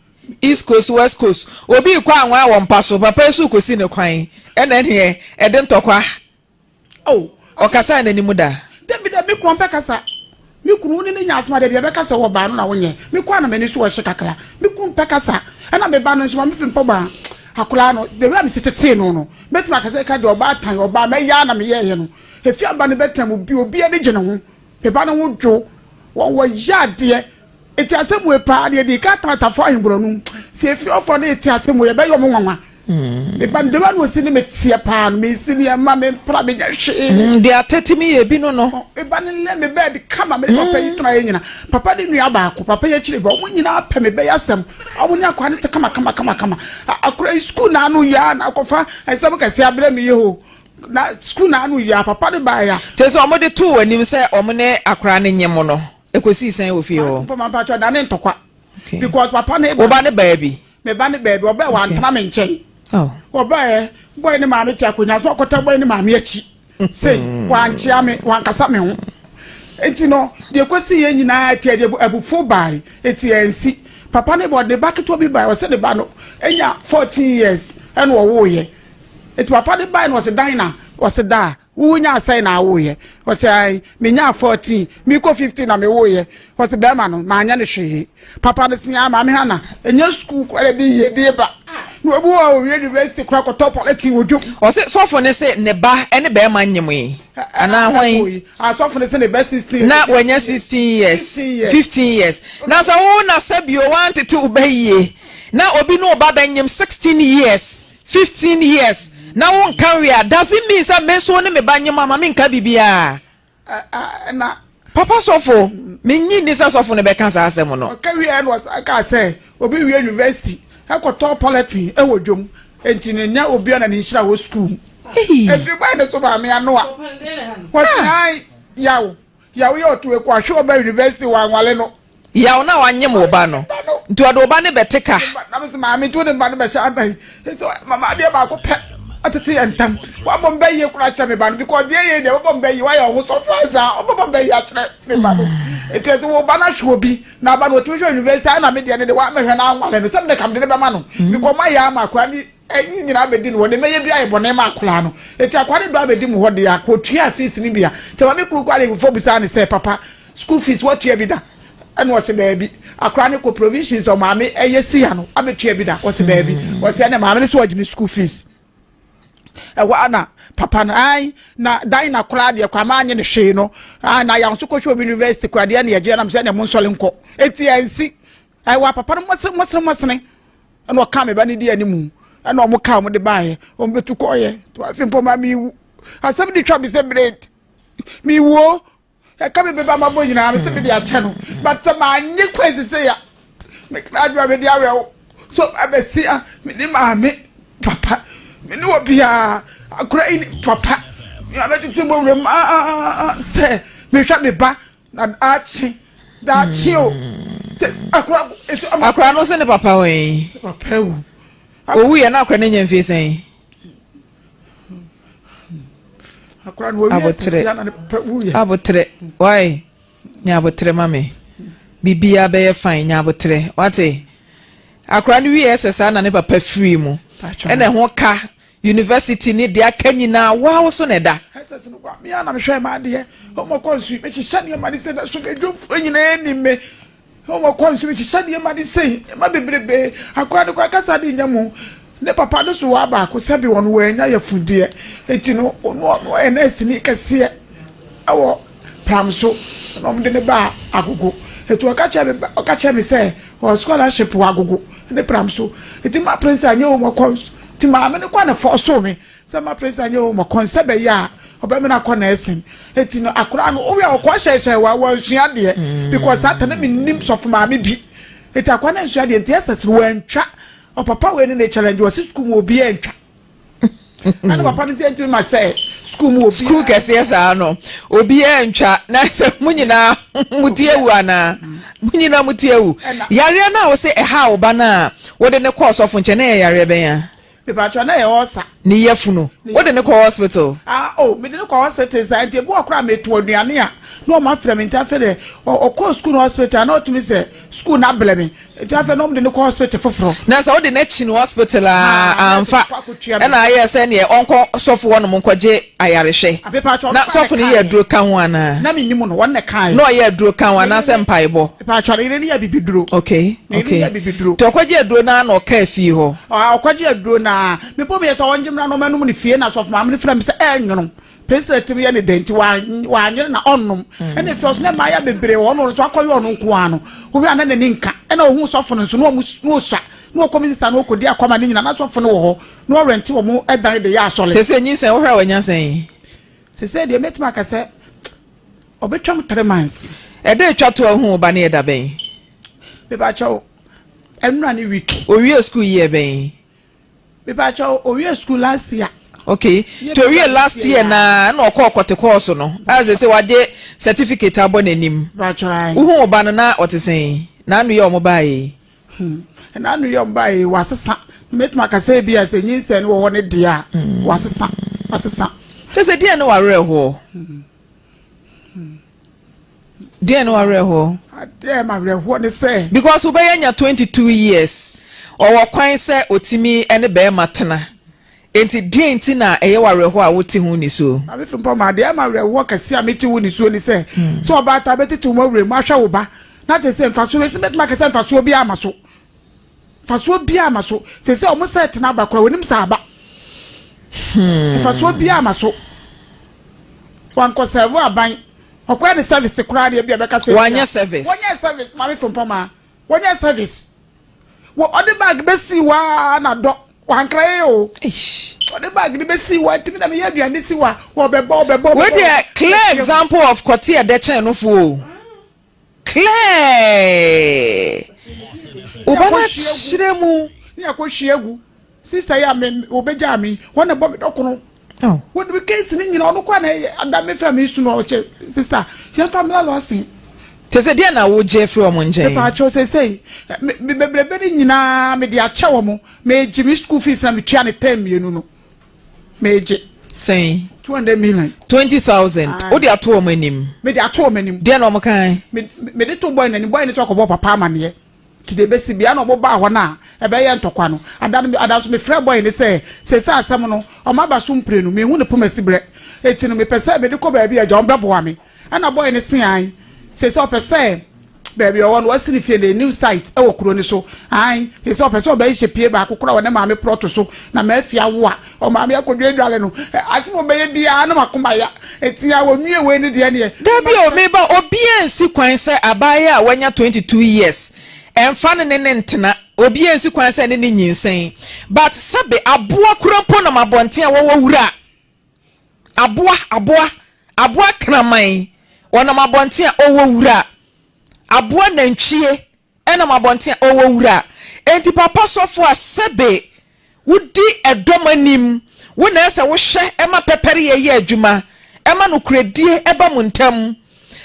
East Coast, West Coast, obi kɔ anwan wɔ mpa so, papa yi so kɔsi ne kwan ɛna ɛneɛ ɛde ntɔkwa. Oh. Ɔkasa n'anim da? Dabi dabi, kunu mpɛ kasa. Me kunu wo ne ne nya asɛm a dabi ɛbɛka sɛ wɔ baa no na wonyɛ me kɔ a na m'ani so wɔhye kakra. Me kunu mpɛ kasa. Ɛna me ba no nso ma me fi mpɔ baa akwaraa no the way a mesi tetee no no mɛtumi akasa ɛka deɛ ɔbaa tan ɔbaa mɛyɛ a na meyɛɛyɛ no efi aba no bɛtena mu bi obi ani gye ne ho. Me ba no ho dwo wɔn wɔyɛ adeɛ. Eti asɛm wei paa deɛ di ka tratafo ahemborɔno sɛ efi ɔfɔ no eti asɛm wei ɛbɛyɛ ɔmo nwanwa. Me ba no de wa na osi ne me teɛ paa no mesi nneɛma me mpra me nyɛ hwee. Deɛ atɛtimi yɛ bi no no. Me ba no lɛ me bɛɛd kama me ne papa yi tena yɛ nyina papa ne nua baako papa yi akyire ba ɔmo nyinaa pɛ me bɛyɛ asɛm ɔmo ne akora no te kama kama kama kama. Akora yi sukuu na ano yɛ a na akɔfa nsɛm kɛse abrɛ me yɛ o na sukuu na ano yɛ a papa ne ba ya. Kyerɛ sɛ ɔmo de too w'anim sɛ ɔmo ne akora no nyem no, ɛkɔsii sɛn wɔ fie hɔ? Mpɔ mpakyɛ da ne ntɔkwa. Because papa ne ba. Wo ba ne baa bi? Me ba ne baabi ɔbɛɛ wantena me nkyɛn. Ɔbɛɛ boy ne maame te akonnwa so ɔkɔtɛ boy ne maame akyi sei wankyea me wankasa me ho. Eti no deɛ kɔsi yɛn nyinaa ti ɛde abufuo bae eti ɛnsi papa ne bɔ ne ba ketewa bi bae ɔsɛ ne ba no enya 14 years ɛna ɔwoyɛ. Eti papa ne bae na ɔsɛ dan na ɔsɛ daa wo nya asɛn na awoyɛ. Ɔsɛ ayi menya 14 mekɔ 15 na mewoyɛ. Ɔsɛ bɛrima no maanyɛ no hwee. Papa no sia maame ha na ɛnyɛ sukuu kora de yie de ba. Na obi wɔ hɔ a owie university koraa kɔtɔ polythene wɔ dwom. Ɔse sɔfo no se ne ba ne bɛɛma nyem yi anaa hwan? Ah sɔfo no se ne ba 16 Na wanya 16 years, 15 years. Na sɛ wo na sɛbio wantete wo ba yie na obi ne wo ba bɛnyem 16 years, 15 years na wo nka hwee a, does it mean sɛ me nso wo ne me ba nyem a ma menka biribiara? Na. Papa sɔfo, minnye nni sɛ sɔfo no bɛka saa asɛm no. Ɔka wieɛ no ɔsan kaa sɛ obi wie university kɔtɔɔ polythene wɔ dwom nti no nyɛ obiara na ne nhyira wɔ sukuu mu. Ɛfiri bɔe no so maame ano a wɔse ae yaw yaw yɛ ɔto ekɔ ahwe ɔba university wanwale no. Yaw na wanyem wo ba no nti ɔde wo ba no bɛte ka. Na mese maame nti wode mba no bɛhyɛ adan sɛ mama adeɛ baako pɛ atete yɛ ntam wabɔ mba yie koraa kyerɛ me ba no because deɛ yɛ deɛ wobɔ mba yie wayɛ ɔho sɔfo ansa wobɛbɔ mba yie akyerɛ me ba no nti ɛsɛ wo ba no ahwɛ obi na aba no ɔtumi hwɛ university ana me deɛ no de wamɛhwɛ no anwale no sɛ mede kam de ne bɛma no because mayɛ ama akora ne Ɛyi nyinaa abɛdi no hɔ, deɛ mɛyɛ biara yɛ bɔne ma akwadaa no. Enti akwadaa no dɔ abɛdi mo hɔ deɛ a, kɔtua fees no bi a. Nti maame kunu kɔ adefoɔ bisaa no sɛ, papa, school fees woatua bi da? Ɛna ɔse daabi. Akwadaa no kɔ provisions a ɔmaame ɛyɛ si ha no, abɛtua bi da? Ɔse daabi. Ɔse ɛnna maame no so ɔgye me school fees. Ɛhɔ ara na papa no, ae, na dan na koraa deɛ koraa maanye no hwee no, ae, na yɛn nso kɔhwɛ obi university koraa deɛ ɛna yɛgye ɛnam sɛ ɛna mo nsɔre nkɔ. Enti ɛnsi. Ɛwɔ papa no mɔsene mɔsene mɔsene. Ɛna ɔkaa me ba no di anim. Ɛna ɔmo kaa ɔmo de baeɛ. Ɔmo bɛtu kɔɔyɛ. Afei mpo ma mewu. Asɛm de twa me sɛ blade. Mewuo. Ɛka me bɛba mabɔ nyinaa me sɛ mede akyɛ no. But sɛ manye kwan sese ya. Me kra adwuma mede awerɛwo. So abɛsia me ne maame papa. Me ne obiara. Akora yi ne papa. Mabɛtete mo werɛ mu sɛ mehwɛ me ba. Na daakye, daakye o. Sɛ akora nso ama. Akora no sɛ ne papa wɔ yi. Papa ewu. Owu yɛ na akora no nya mfie sɛn. Akora no owi asisi ana ne papa wu yɛ. Abotrɛ, why? Nya abotrɛ ma me. Biribiara bɛyɛ fine, nya abotrɛ. Wate? Akora no wie ɛsɛ saa na ne papa firi mu. Ɛna ɛho ka University ne deɛ aka nyinaa woa wo so na ɛda. SS no kɔ a, me ara na mehwɛ m'adeɛ. Wɔn kɔ nsu, mehyehyɛ nneɛma ne sei na so adwamfoɔ nyinaa nim me. Wɔn kɔ nsu, mehyehyɛ nneɛma ne sei, nneɛma bebrebe. Akora no koraa kasa de nya mu. Ne papa no so wɔ abaako sɛbi wɔn wɔanya yafundeɛ. Eti no, ɔno ɔno ɔyɛ nɛɛseni kɛseɛ ɛwɔ pram so na wɔn de ne baa agogo. Eti ɔka kyerɛ me ɔka kyerɛ me sɛ ɔwɔ scholarship wɔ agogo ne pram so. Eti ma prince anyɛ wɔn kɔ nsu. Nti maame no kɔ na fɔɔsoo me sɛ ma Prince anyɛ home ɔkɔ sɛ bɛyɛ a ɔbɛma no akɔ nursing. Nti no akwadaa no wohwɛ a ɔkɔ hyɛhyɛ wa wansua adeɛ mm. because saa ta na menim sɔfo maame bi. Nti akwadaa no ansua adeɛ nti ɛsɛ sɛ wantwa ɔpapa wei ne ne challenge wɔ se sukuu mu obi antwa. Ɛna papa no sɛ ntumi ma sɛ sukuu mu obi. Sukuu kɛseɛ saa no obiara ntwa na sɛ mo nyinaa mo ti awu anaa mo nyinaa mo ti awu yareɛ no a wose ɛha wo ba no a wode ne kɔɔ sɔfo nkyɛn na ɛyɛ yareɛ bɛn a. Mepatwa na ɛyɛ ɔsa. Ne yafunu wode ne kɔ hospital. Ah oh mede ne kɔ hospital saa nti ebi wɔ koraa meto aduane a na wɔn afrɛ me nti afei deɛ ɔkɔɔ sukuu no hospital na ɔtumi sɛ sukuu no abrɛ me Nti afei na wɔde no kɔ hospital foforɔ. Na sɛ wode no akyi no hospital a amfa ɛna ayɛ sɛ neɛ ɔnkɔ sɔfo hɔ nom nkɔgye ayarehwɛ. Na sɔfo no yɛ aduro ka ho anaa? Na mennim no, wɔn na ɛkaeɛ. Na ɔyɛ aduro ka ho anaasɛ mpaebɔ? Mepatwɔ ne yere no yɛ abibiduro. Okay, okay. Nti ɔkɔgye aduro no ara na ɔkaa fie hɔ? Ɔkɔgye aduro no ara. Mepɔ meyɛ sɛ ɔngye mmra na ɔmɛnom no fie na sɔfo maame no frɛ me sɛ ɛnwono. Pesrɛ tumi yɛ ne dɛ nti wanyere na ɔnnom. Ɛna efi ɔso na mmaayɛ bebree wɔ ɔno nso akɔyɛ ɔno nko ara no. Wohwɛ a na n'ani nka. Ɛna ohuu sɔfo no nso na ɔmo na osua na ɔkɔ minista na ɔkɔdi akɔma ne nyina na sɔfo no wɔ hɔ na ɔrɛnte wɔn dan de yɛ asɔre. Sese nyinsɛn wohwɛ a wanya sɛn? Sese deɛ mɛtumi aka sɛ ɔbɛtwam 3 months. Ɛda etwa to a ohuu wo ba no yɛ da bɛn? Mepakyɛw ɛnora ne week. Owiee sukuu year bɛn? Mepakyɛw owiee school last year. Okay, nti owiee last year na na ɔkɔɔ kɔte kɔɔso no a sɛ sɛ wagye certificate abɔ n'anim. Wohu wo ba no na ɔte sɛn? N'ano yɛ ɔmo baeɛ yi. Hmm, n'ano yɛ ɔmo baeɛ yi wasesa. Mɛtumi aka sɛ ebi a sɛ nyinsɛn wɔ hɔ ne deɛ a hmm. wasesa, wasesa. Kyɛ sɛ deɛ ne wawerɛhoɔ. Hmm. Deɛn ne w'awerɛhoɔ? Adeɛ ma awerɛhoɔ ne sɛ. Because wobɛyɛ nya 22 years ɔwɔ kwan sɛ ɔtumi ne bɛɛma tena enti deɛn nti na ɛyɛ w'awerɛhoɔ a wote ho nisuo? Maame Frimpong ma adeɛ ma awerɛhoɔ kɛseɛ a mete ho nisuo ne sɛ sɛ ɔbaatan bɛtete wo mu awura mu ahwɛ wo ba na kyerɛ sɛ mfasoɔ bɛsi mɛtumi aka sɛ mfasoɔ biara ma so. Mfasoɔ biara ma so. Seesei wɔn sɛɛte no aba koraa, wɔnim sɛ aba. Mfasoɔ biara ma so. Wankɔ sɛɛvo aban. Ɔkɔyɛ ne service koraa deɛ bi a bɛka sɛ. Wanyɛ service. Wɔnyɛ service maame Frimpɔmaa. Wɔnyɛ service. Wɔ ɔde bag bɛsi waa na dɔ. Wankra yɛ o. Ɔde bag no bɛsi waa ntumi na meyɛ aduane si waa. Ɔbɛbɔ ɔbɛbɔ. Wei deɛ clear example of kɔte ɛdɛ kyɛn no fo o. Clear! Wo ba no akyerɛ mu. Ne akɔhwie agu. Sister yi a me wɔbɛgyaa me wɔn na ɛbɔ me dɔkono. Wɔde me case ne nyina ɔno koraa na ada me fɛ me su no ɔkyɛ sister yɛmfa mmra lɔsen. Te sɛ deɛ na wogye afiri wɔn nkyɛn. Mepaakyɛw seesei me bebrebe ne nyinaa mede akyɛ wɔn. Megye me school fees na metua ne term mmienu no. Megye. Sɛn? 200 million. 20,000. Wode ato wɔn anim. Mede ato wɔn anim. Deɛ na wɔn kan? Mede to boy n'anim. Boy no sɛ ɔkɔbɔ papa amaneɛ. Nti deɛ ɛbɛsi bia na wɔn baa hɔ no a ɛbɛyɛ ntɔkwa no. Ada no ada nso mefrɛ boy no sɛ sese asɛm no wɔn aba so mprenu menhu ne poma si berɛ. Eti no mepɛ sɛ mede kɔ baabi a agya wɔn bɛboa me. Ɛna boy no se ae. Seesei ɔpɛ sɛ baabi a ɔwɔ no wasi ne fie no new site wɔ kuro no so. Ae, seesei ɔpɛ sɛ ɔbɛhyehyɛ pie baako koraa wɔ ne maame prɔto so na mafi awo a ɔmaame akɔdwadware no. Asɛm a ɔbɛyɛ biara na makoma ya. Eti a wɔnwie wei no deɛ neɛ. Dabi o, meba obiara nsi kwan sɛ abaayewa a wanya 22 years ɛmfa no ne no ntena, obiara nsi kwan sɛ ne no nyinsɛn but sɛbe aboa kura mpo nam abɔnten a wɔwɔ wura. Aboa, aboa, aboa kraman, ɔnam abɔnten a, ɔwɔ wura. Aboa nantwie nam abɔnten a, ɔwɔ wura. Enti papa sɔfo a sɛbe wodi ɛdɔm anim, wo na ɛsɛ wohwɛ ma pɛpɛreyɛ yɛ adwuma, ɛma nokorɛdie ba mo ntam.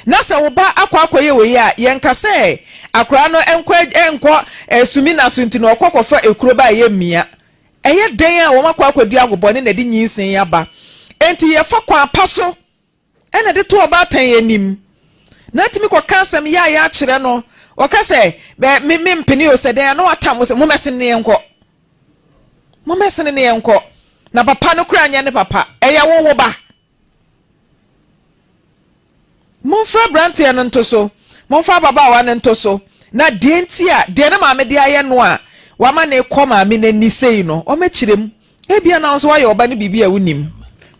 Na sɛ wo ba akɔ akɔyɛ wei a, yɛnka sɛ akwadaa no nkɔ nkɔ sumina so nti na ɔkɔ kɔfa ekuro ba a ɛyɛ mmia. Ɛyɛ dɛn a wɔakɔ akɔdi agobɔne na ɛde nyinsɛn yi aba? Enti yɛfa kwan pa so na ɛde to ɔbaatan anim, na atumi kɔka asɛm yaaya akyerɛ no. Ɔka sɛ, Me, mempene o, sɛ dɛn a, na watam wo sɛ, Mommɛsene ne yɛnkɔ. Mommɛsene ne yɛnkɔ. Na papa no koraa nyɛ ne papa, ɛyɛ wo wo ba. Momfa aberanteɛ no nto so, momfa ababaawa no nto so, na deɛ nti a deɛ ne maame de ayɛ no a wama no rekɔ maame no ani sei no, ɔmmɛkyerɛ mu. Ebia na wo nso woayɛ ɔba no biribi a wonnim.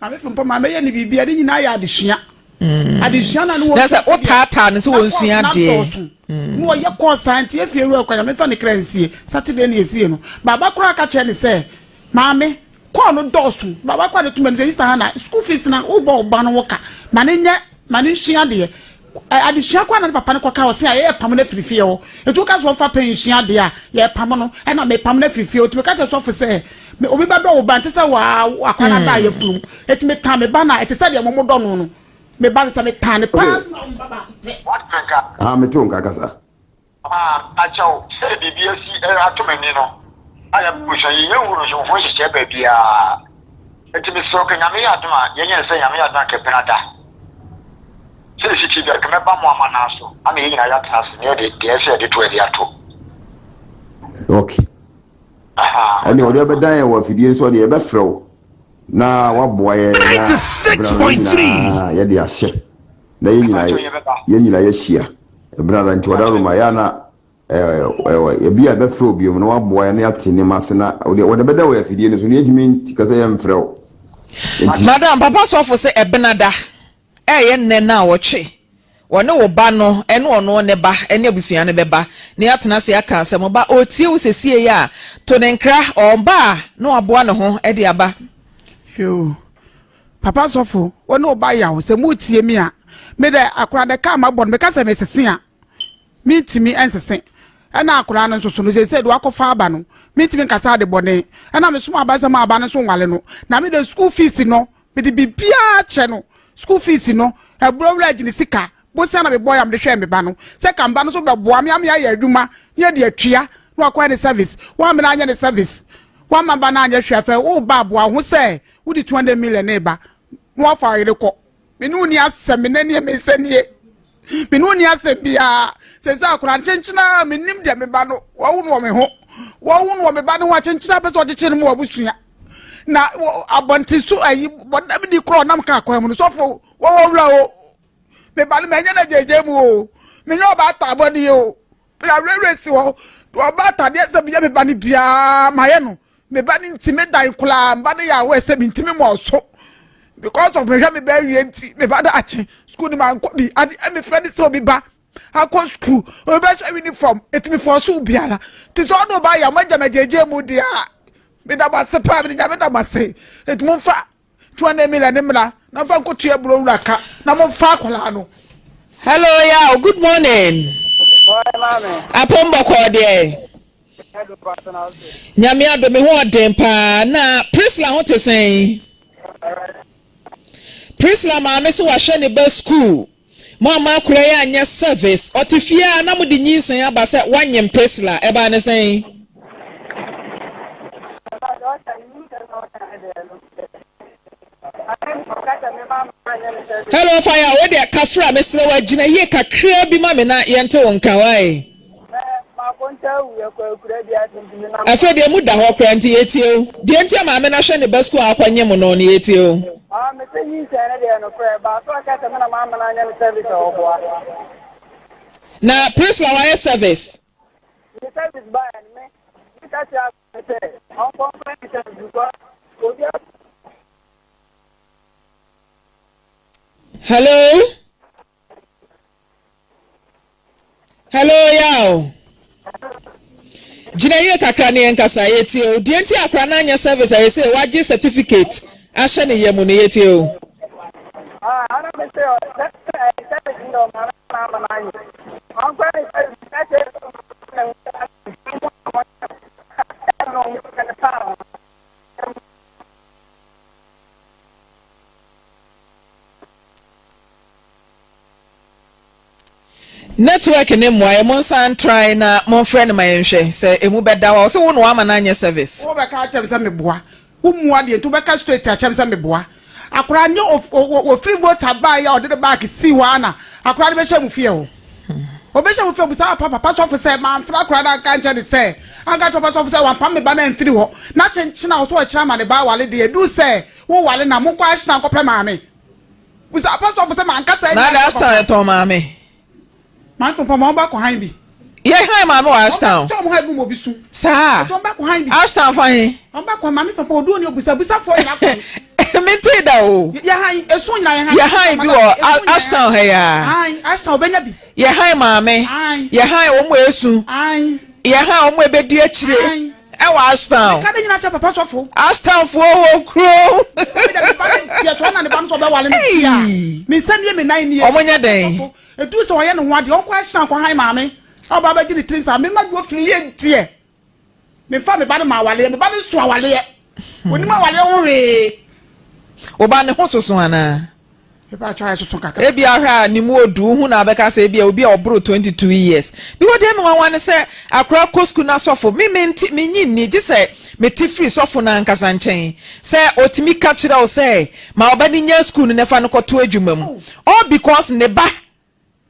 Maame Frimpong, maame yɛ no biribi a ne nyinaa yɛ adesua. Adesua na ne wɔ. Na sɛ wotaataa no sɛ wɔnsua adeɛ. Na ɔyɛ kɔɔ saa nti efie wura kwan na mefa ne kra nsie. Saturday na esie no. Baaba koraa ka kyerɛ ne sɛ, maame, Call no dɔɔso. Baba kɔ ade to m'anim sɛ Sister Hannah, school fees na wobɔ wo ba no ho ka. Ma no nyɛ, ma no nsua adeɛ. Adesua koraa na ne papa no kɔka ɔse a yɛrepam no afiri fie hɔ. Nti woka sɛ ɔmfa pɛn nsua adeɛ a, yɛrepam no. Ɛna mepam no afiri fie hɔ. Nti meka kyerɛ sɔfo sɛ, me obi bɛdɔ wo ba nte sɛ waa akwadaa no ada a yɛafunu. Nti metan me ba no a, ɛte sɛ deɛ mo modɔ no no. Me ba no sɛ metan no paa sɛ mawo me ba baako pɛ. Ah, mete wo nka kasa. Maa akyɛw sɛ biribi asi ato m'ani no ayɛ abusua yi yɛnhu no so ho nhyehyɛɛ baabiara nti mesrɛ wo ka Nyame yɛ adom a yɛnyɛ no sɛ Nyame yɛ adom a nka Benada sɛ ɛsi ti bia nka mɛba mo amanaa so ama yɛn nyinaa yɛatena ase na yɛde deɛ ɛsɛ yɛde to adi ato. Ok. Ɛne ɔde ɔbɛdan yɛn wɔ afidie no so ɔde yɛbɛfrɛ wo na waboa yɛn na ɛberɛ no yɛn nyinaa yɛde ahyɛ na yɛn nyinaa yɛn nyinaa yɛahyia ɛberɛ ara nti ɔda Roma yɛ a na ebi a ɛbɛfrɛ wo biom na waboa yɛn na yɛate nneɛma ase na wɔde wɔde bɛda wɔ afidie no so na yɛntumi nka sɛ yɛmfrɛ wo nti. Madam, papa sɔfo sɛ ɛbenada ɛyɛ nnɛ naawɔtwe wɔne wo ba no ɛne ɔno ne ba ɛne abusua no bɛba na yɛatena ase aka asɛm ba ɔretie wo sesiei a to ne nkra ɔba a na waboa ne ho de aba. Hwɛ o, Papa sɔfo, wo ne wo ba yaw, sɛ moretie me a, me dɛ, akwadaa no ka a mabɔ no, meka sɛ mesese a, mentumi nsese. Ɛna akwadaa no nso so no, seesei de wakɔfa aba no, mentumi nkasa ade bɔne. Ɛna mesoma aba sɛ ma aba no nso nwale no. Na me de school fees no, mede biribiara kyɛ no. School fees no, aburo wura gye ne sika. Bosia na mebɔe a mede hwɛɛ me ba no. Sɛ ka me ba no nso bɛboa me ama yɛayɛ adwuma na yɛde atua na wakɔyɛ ne service. Woammena anyɛ ne service. Woamma ba no anyɛ hwee afei woreba aboa wo ho sɛ Wode 200 million ne ba na wafa ɔyere kɔ. Me ne wo ni asɛm, me nani me nsa nie. Me ne wo ni asɛm biara. Sɛ sɛ akora nkyenkyena a menim deɛ me ba no wɔwo no wɔ me ho. Wɔwo no wɔ me ba no ho akyenkyena pɛ sɛ ɔkyekyere no mu wɔ abusua. Na abɔnten so ayi bɔdam ni korɔ ɔnam kaa kwan mu no sɔfo wɔwɔ wura o. Me ba no manyɛ no agyagya mu o. Menyɛ ɔbaatan bɔne o. Na werɛwerɛ si hɔ. Deɛ ɔba atadeɛ sɛ meyɛ me ba no biara mayɛ no. Me ba no nti me dan koraa me ba no yɛ aware sɛ mentumi mmɔɔ so because of mehwɛ me ba awie nti me ba daakye school no mankɔ bi ade mefrɛ ne sɛ obi ba akɔ school obi bɛhyɛ uniform ɛtumi fɔ so biara nti sɛ ɔne ɔba yɛ mo agya magyegye mu deɛ a meda mo ase paa mede nyame da mo ase ɛti momfa 200 million ne mmra na mfa nkɔtua aburo wura ka na momfa akwadaa no. Hello yaw good morning. Apom bɔkɔɔ deɛ. Nyame adom me ho ɔden paa na Priscilla ho te sɛn? Priscilla maame se wahwɛ ne ba school. Mo amma akora yi anyɛ service. Ɔte fie a na mode nyinsɛn aba sɛ woanyem Priscilla. Ɛbaa ne sɛn? Hello Fire, wo deɛ kafra mesrɛ wo agyina yie kakraa bi ma me na yɛnte wo nka wae. Afei deɛ mu da hɔ koraa nti yɛtie o. Deɛ nti a maame no ahwɛ ne ba sukuu a akɔnyem no no yɛtie o. Ah, me sɛ nyinsɛn no deɛ nokorɛ, baa so aka sɛ me na maama no anyɛ ne service a ɔboa. Na Priscilla wayɛ service? Ne service baeɛ no, me, me ka kyerɛ no sɛ ɔnkɔ mfa ne service because obi a. Hello? Hello Yaw. Gyina yie kakra ne yɛn kasa yɛtie o. Deɛ nti akora no anyɛ service a yɛsɛ wagye certificate ahyɛ ne yam no yɛtie o. Ah, ana me sɛ service no ma na ama na anyɛ. Ɔnkɔ ne service na kyerɛ Network ne mmoa yɛ monsan try na monfrɛ no ma yɛnhwɛ sɛ emu bɛda hɔ a ɔse wo na wama no anyɛ service. Wo bɛka akyerɛ me sɛ meboa wo mua deɛ nti wobɛka straight akyerɛ me sɛ meboa akwadaa nyɛ ofiri voter baa yi a ɔde ne bag sii hɔ ara na akwadaa no bɛhyɛ mu fie hɔ ɔbɛhyɛ mu fie ɔbusa papa papa sɔfo sɛ mamfrɛ akwadaa no anka nkyerɛ ne sɛ anka kyerɛ papa sɔfo sɛ wampam me ba no amfiri hɔ na kyenkyen a ɔsɛ ɔkyerɛ ama ne ba awale deɛ ɛduru sɛ wowale na monkɔ ahyena nkɔpɛ maame Busa apɔsɔfo sɛ mankasa anya. Na Ashtown yɛtɔn maame. Maame fo mpɔmɔ ɔba kɔ han bi. Yɛ han maame wɔ Ashtown. Sɛ ɔmo han bi mu obi su. Saa. Ɛtɔ ɔba kɔ han bi. Ashtown fa he. Ɔba kɔ maame fo mpɔmɔ odu oni obusa busa fo nyina kɔ. Me te da o. Yɛ han esu nyina yɛ han. Yɛ han bi wɔ Ashtown ha ya. Han Ashtown obenya bi. Yɛ han maame. Yɛ han wɔn esu. Yɛ han wɔn ebedi akyire. Ɛwɔ Ashtown. Meka ne nyina kyɛ papa sɔfo. Ashtown foɔ wɔ kuro. Sɛ me ba ne deɛ sɛ ɔna ne ba no sɛ ɔbɛwale no deɛ a. Me nsa nie me nan nie. Ɔmo nyɛ dɛn. Sɔfo edu sɛ ɔyɛ ne ho adeɛ ɔnkɔ Ashtown kɔ han maame a ɔba abɛgye ne tiri nsa me ma deɛ ofiri yɛ deɛ. Me nfa me ba no ma awaleɛ me ba no nso awaleɛ. Onim awaleɛ ho hwee. Wo ba ne ho soso anaa? Ebia ahwɛ a ne mu odu, wohu na abɛka sɛ ebia obi a ɔboro 22 years. Because deɛ me nwanwa ne sɛ akora kɔ sukuu na sɔfo, me mente, menyi nni, gye sɛ mete firi sɔfo no ankasa nkyɛn sɛ otumi ka kyerɛ wo sɛ ma ɔba no nya sukuu no na fa no kɔto adwuma mu. All because ne ba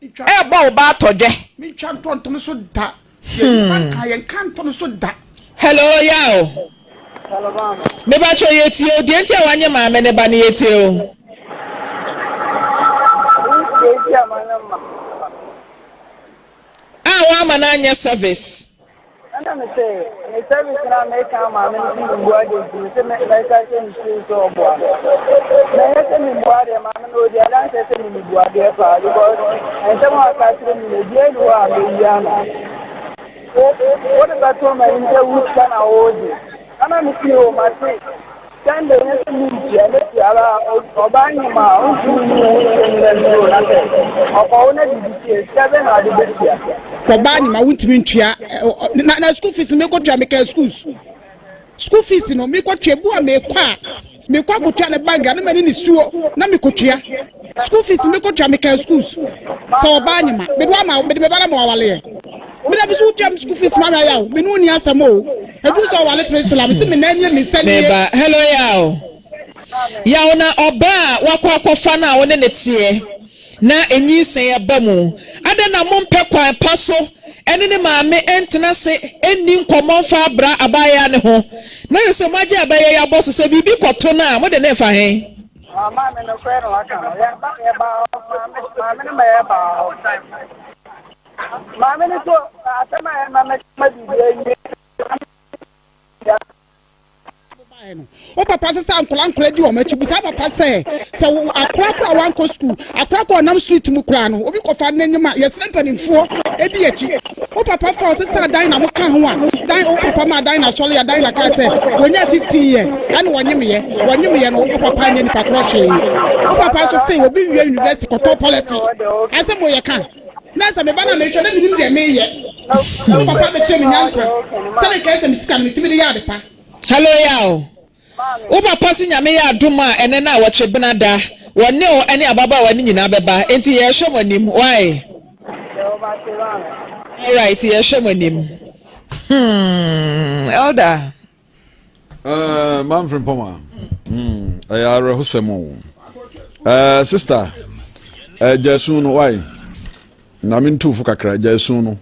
Ɛbɔ wo ba atɔ dwɛ. Mentwa ntɔ nto no so da. Deɛ nipa nka yɛn ka nto no so da. Hello Yaw. Me ba kyɛ yɛ tie o. Deɛ nti a wanye maame ne ba no yɛ tie o. A wama no anyɛ service. Ɛna me se, me service no a meka ama me no se memmua deɛ nti me se mɛka ahyɛ ne tirim sɛ ɔboa me. Na ɛnyɛ sɛ memmua deɛ, maame no ɔdi adanseɛ sɛ me mebua deɛ paa because nsɛm a ɔka kyerɛ me no ebiara nni hɔ a mɛyi ano. Wo wode bɛto m'anim sɛ wo sika na woregye. Ɛna me se o mate. Sunday no nso mentua, mɛtua ba ɔbaa nyem a ɔntumi nyi ne ho nhyɛ mu na nsuo na sɛ ɔkɔwo na biribi si a sika bɛn na ɔde bɛtua. Ɔbaa nyem a wontumi ntua na na school fees mekɔtua meka schools school fees no mekɔtua bu a mekɔ a mekɔ akɔtua ne bank a na mani ne suo na mekɔtua school fees mekɔtua meka schools sɛ ɔbaa nyem a mede ama mede meba na ma wawaleɛ mede bi so wotua me school fees ma me ayɛ o me ne wo ni asɛm o Edu sɛ ɔwale Priscilla, mese me nan nie, me nsa nie. Meba, hello Yaw. Yaw na ɔbaa a wakɔ akɔfa no a wo ne no teɛ na nyinsɛn aba mu, adɛn na mompɛ kwan pa so ne ne maame ntena ase nni nkɔmmɔ mfa abra abaayewa no ho na sɛ sɛ moagye abaayewa yi abɔ so sɛ biribi kɔto no a mode no refa he? Maame nokorɛ na waka no, yɛba yɛbaa hɔ, maame maame no ma yɛbaa hɔ. Maame no so asɛm a ɛma mɛma biribi awie. Wo papa sesa nkora nkora di wɔn akyi busa papa sɛ sɛ wo akora kora wankɔ sukuu akora kora ɔnam street mu koraa no obi kɔfa n'anim a yɛsrɛ mpanimfoɔ edi akyi wo papa fa ɔsesa dan na mo ka ho a dan wo papa ma dan na sɔre a dan na kaa sɛ wɔnya 15 years ɛna wɔnyemeyɛ wɔnyemeyɛ no wo papa nyɛ nipa korɔ hwee wo papa nso se obi wie university kɔtɔ pɔlɛte asɛm wɔ yɛ ka na sɛ meba na mehwɛ na menim deɛ meyɛ wo ne papa bɛkyerɛ me nyansa sɛne nkae sɛ me sika no metumi de yɛ ade pa. Hello Yaw, wo papa se Nyame yɛ adom a ɛnɛ na awɔtwe bena da wɔ ne wo ɛne ababaawa no nyinaa bɛba enti yɛrehwɛ mo anim wai? Alright yɛrehwɛ mo anim hmm Elder. Uh, Manfred Poma, hmm, ɛyɛ awerɛhosɛm o. Uh, sister, uh, gyasun no wai? Na mentu fo kakra gyasun no.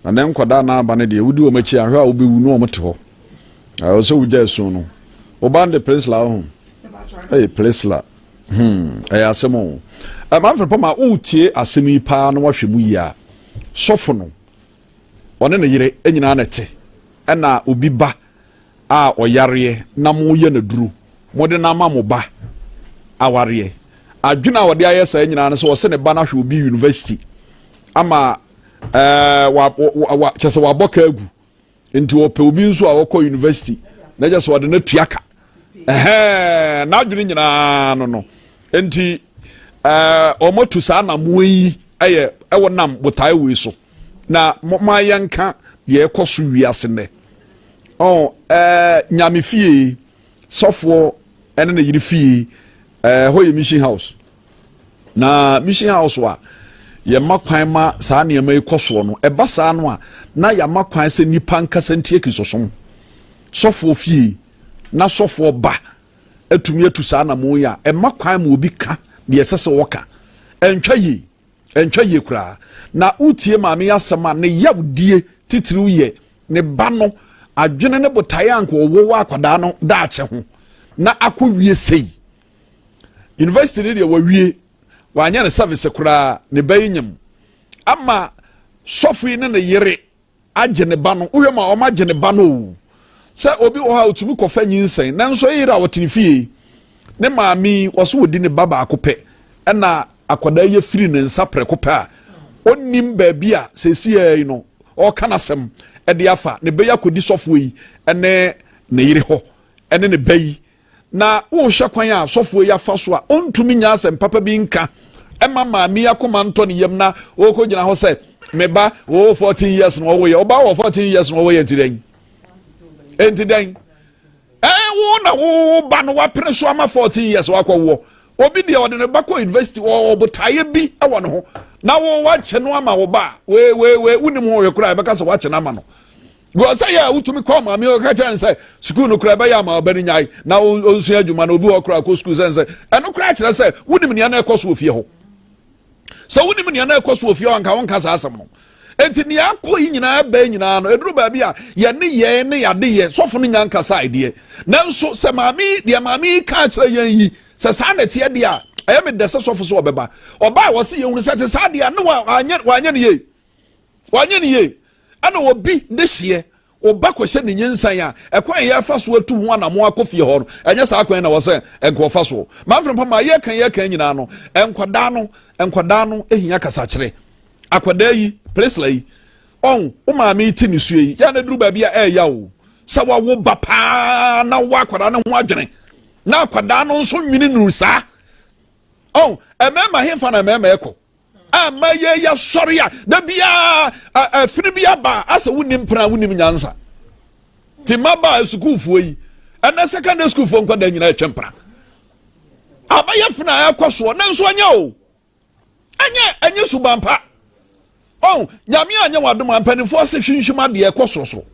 Na ne nkwadaa no aba no deɛ, wodi wɔn akyi ahwɛ a wobɛwu na wɔn te hɔ. Ɛwɔ sɛ wogya esu no. Wo ba no de Priscilla ho. Ɛyɛ Priscilla. Hmm, ɛyɛ asɛm o. Manfred Pama, wotie asɛm yi paa na wahwɛ mu yie a, sɔfo no, ɔne ne yere nyinaa na ɛte. Ɛna obi ba a ɔyareɛ na moyɛ no aduro, mode no ama mo ba awareɛ. Adwene a ɔde ayɛ saa nyinaa no sɛ ɔsɛ ne ba no ahwɛ obi university ama ɛɛ wa wa kyɛ sɛ wabɔ ka agu nti ɔpɛ obi nso a ɔkɔ university na kyɛ sɛ ɔde no atua ka ɛhɛn n'adwene nyinaa no no nti ɛɛ wɔn atu saa anamoa yi ɛyɛ ɛwɔ nam botae wei so na mo ma yɛnka deɛ ɛkɔ so wiase nnɛ ɔn ɛɛ nyame fie sɔfoɔ ɛne ne yere fie ɛɛ hɔ yɛ mission house. Na mission house a yɛma kwan ma saa nneɛma yi kɔ soɔ no, ɛba saa no a, na yɛama kwan sɛ nnipa nkasa ntie Kristosom. Sɔfoɔ fie na sɔfoɔ ba atumi atu saa anamon yi a, ɛma kwan ma obi ka deɛ ɛsɛ sɛ ɔka. Ɛntwa yie, ɛntwa yie koraa. Na wotie maame yi asɛm a, ne yawdie titiriw yɛ ne ba no adwene ne botaeɛ a anka ɔwɔ wɔ akwadaa no daakye ho na akɔwie sei. University no deɛ wawie, wanyɛ ne service koraa, ne ba yi nyam. Ama sɔfo yi ne ne yere agye ne ba no, wohwɛ ma wɔn agye ne ba no o. Sɛ obi wɔ hɔ a otumi kɔfa nyinsɛn, nanso eyere a ɔte ne fie, ne maame yi ɔso ɔdi ne ba baako pɛ, ɛna akwadaa yi afiri ne nsa prɛko pɛ a, ɔnnim baabi a seesei yi no ɔreka n'asɛm de afa ne ba yi akɔdi sɔfoɔ yi ne ne yere hɔ ne ne ba yi Na wohwɛ kwan a sɔfoɔ yi afa so a ɔntumi nya asɛm papa bi nka ɛma maame yi akoma ntɔ ne yam na ɔrekɔgyina hɔ sɛ me ba wɔ 14 years na ɔwoyɛ ɔba wɔ 14 years na ɔwoyɛ nti dɛn nti dɛn ɛɛ wo na wo ba no wapene so ama 14 years wakɔwoɔ obi deɛ ɔde ne ba kɔ university ɔwɔ botaeɛ bi wɔ ne ho na wo wakyɛ no ama wo ba wee wee wee wonim ho hwɛ koraa ɛbɛka sɛ wakyɛ no ama no Because sɛ yɛ a wotumi kɔ maame ɔka kyerɛ no sɛ sukuu no koraa ɛbɛyɛ ama ɔba no nyae na ɔnsua adwuma na obi wɔ koraa kɔ sukuu sɛn sɛ ɛno koraa kyerɛ sɛ wonim nea na ɛkɔ so wɔ fie hɔ sɛ wonim nea na ɛkɔ so wɔ fie hɔ anka wonka saa asɛm no enti nea akɔ yi nyinaa bɛn nyinaa no ɛduru baabi a yɛne yɛn ne yɛade yɛ sɔfo no nya nkasa deɛ nanso sɛ maame deɛ maame yi ka kyerɛ yɛn yi sɛ saa na ɛteɛ deɛ a ɛyɛ me dɛ sɛ sɔfo so ɔbɛba ɔbaa wɔ se yɛhunu sɛ te saa deɛ a ne wanyɛ ne yie Wanyɛ no yie. Ɛna obi de hyeɛ, wo ba kɔhyɛ ne nyinsɛn a, ɛkwan a yɛfa so atu ho anamo akɔ fie hɔ no, ɛnyɛ saa kwan na wɔ sɛ nka ɔfa soɔ. Manfrɛ mpa ma yɛka yɛka nyinaa no, nkwadaa no, nkwadaa no hia kasakyerɛ. Akwadaa yi, Priscilla yi, ɔn, wo maame yi te ne sue yi, yɛ na duru baabi a ɛɛya o, sɛ wawo ba paa na wɔ akwadaa no ho adwene, na akwadaa no nso nwene nuru saa. Ɔn, mmarima hefa na mmarima ɛkɔ? ama yɛ yɛsɔre a da biara afiri bi aba asɛ wonim mpena wonim nyansa te mmabaa sukuufoɔ yi ɛnɛ secondary schoolfoɔ nkwadaa nyinaa atwa mpena abayɛ fena a ɛkɔ soɔ nanso ɛnyɛ o ɛnyɛ ɛnyɛ suban pa ɔn nyame anyɛ wadom a mpanimfoɔ se hwinhwim adeɛ ɛkɔ sorosoro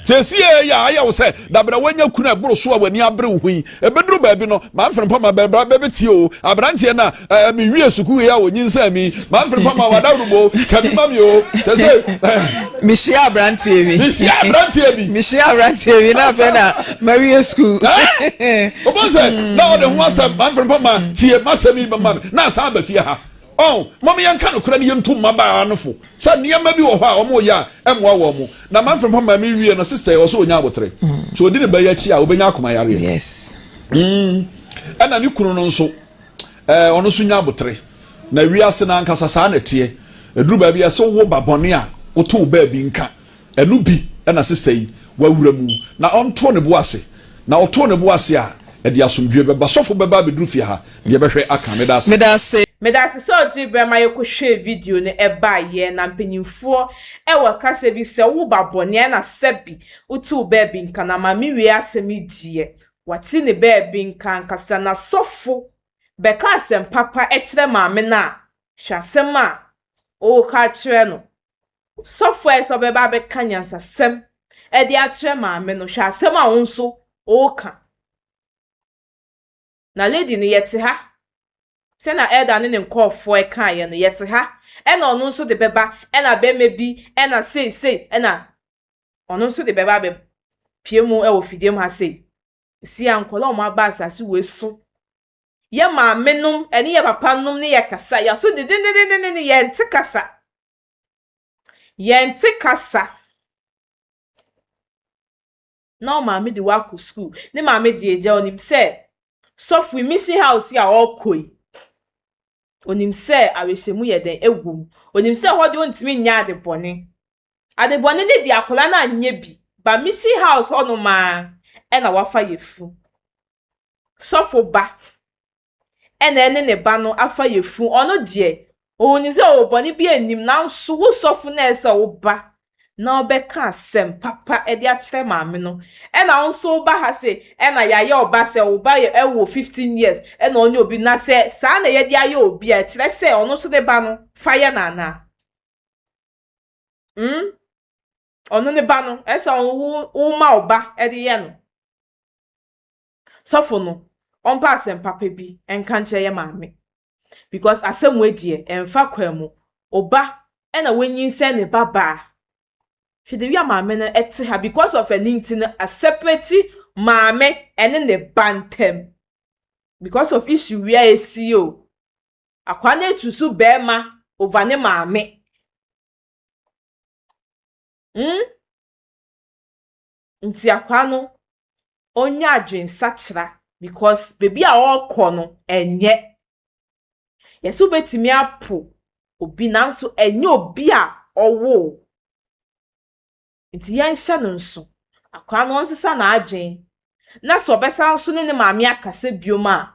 Seesie yɛ a ayɛ wo sɛ dabere a woanya kunu a ɛboro so a w'ani abere wo ho yi. Ɛbɛduru baabi no, mamfene mpa ma bɛbra bɛbɛtie o. Aberanteɛ no a ɛɛ mewie sukuu yi a ɔnyinsɛn me yi, mamfene mpa ma w'adaworobo o, ka bi ma me o. Kyɛ sɛ ɛɛ. Mehyia aberanteɛ bi. Mehyia aberanteɛ bi. Mehyia aberanteɛ bi na afei na mawie sukuu. Ɛɛ, wobɛhu sɛ na ɔde ho asɛm, mamfene mpa ma tie m'asɛm yi ma me, na asan aba fie ha. Ɔn, mom yɛnka nokorɛ no yɛntu mmabaawa no fo sɛ nneɛma bi wɔ hɔ a wɔn yɛ a ɛmmoa wɔn mo. Na Manfred mpo maame wie no sister yi ɔsɛ ɔnya abotere. Sɛ ɔdi ne ba yi akyi a ɔbɛnya akoma yareɛ. Yes. Mm. Ɛna ne kunu no nso ɛɛ ɔno nso nya abotere. Na wiase no ankasa saa na ɛteɛ. Ɛduru baabi a sɛ wo ba bɔne a woto wo baabi nka. Ɛno bi na sesa yi wawura mu na ɔntoo ne bo ase. Na ɔtoo ne bo ase a, ɛde asomdwoeɛ bɛba. Sɔfo bɛba abɛduru fie ha na yɛbɛhwɛ aka. Meda ase. Meda ase. Medase sɛ ɔgyee berɛ ma yɛkɔhwɛɛ video no ɛbaeɛ na mpanyinfoɔ wɔ kasa bi sɛ wo ba bɔne a ɛna sɛbi wote wo baabi nka na maame wei asɛm yi deɛ wate ne baabi nka ankasa na sɔfo bɛka asɛm papa kyerɛ maame no a hwɛ asɛm a ɔreka akyerɛ no Sɔfo a ɛsɛ sɛ ɔbɛba abɛka nyansasɛm de akyerɛ maame no, hwɛ asɛm a wo nso woreka. Na lady no, yɛte ha. Sɛnea elder ne ne nkurɔfoɔ kaeɛ no, yɛte ha. Ɛna ɔno nso de bɛba, ɛna bɛrima bi, ɛna sei sei, ɛna ɔno nso de bɛba abɛpue mu wɔ fidie mu ha sei. Si a nkwadaa a wɔaba asase wei so, yɛ maame nom ne yɛ papa nom ne yɛ kasa, yɛaso dendendenden, yɛnte kasa. Yɛnte kasa. Na wo maame de wo akɔ sukuu. Ne maame deɛ agya onim sɛ sɔfo yi mission house yi a ɔrekɔ yi, onim sɛ awerɛhyɛmu yɛ dɛn ɛwɔ mu. Onim sɛ hɔ deɛ ɔntumi nyɛ ade bɔne. Ade bɔne ne deɛ akwadaa no anyɛ bi, ba mission house hɔnom ara ɛna wafa yafunu. Sɔfo ba ɛna ɛne ne ba no afa yafunu, ɔno deɛ ɔnim sɛ ɔwɔ bɔne bi nnim nanso wo sɔfo no a ɛsɛ sɛ woba na wobɛka asɛm papa de akyerɛ maame no ɛna wo nso woba ha se ɛna yɛayɛ ɔba sɛ wo ba yɛ ɛwɔ 15 years ɛna ɔne obi na sɛ saa na yɛde ayɛ obi a ɛkyerɛ sɛ ɔno nso ne ba no fa yɛ no anaa? Hmm? Ɔno ne ba no ɛsɛ wo woma wo ba de yɛ no. Sɔfo no ɔmpa asɛm papa bi nka nkyerɛ yɛ maame because asɛm wei deɛ ɛnfa kwan mu oba ɛna wanyinsɛn ne ba baa hwɛ the way a maame no ɛte ha because of ɛno nti no aseparate maame ɛne ne ba ntɛm because of issue wei a esi o akwa no etu so bɛɛma over ne maame hmm. Nti akwaa no ɔnya adwensakyera because baabi a ɔrekɔ no ɛnyɛ. Yɛsɛ wobɛtumi apo obi nanso ɛnyɛ obi a ɔwoo wo. Nti yɛnhyɛ no nso. Akwaa no ɔnsesa n'adwen na sɛ ɔbɛsan nso ne ne maame akasa biom a,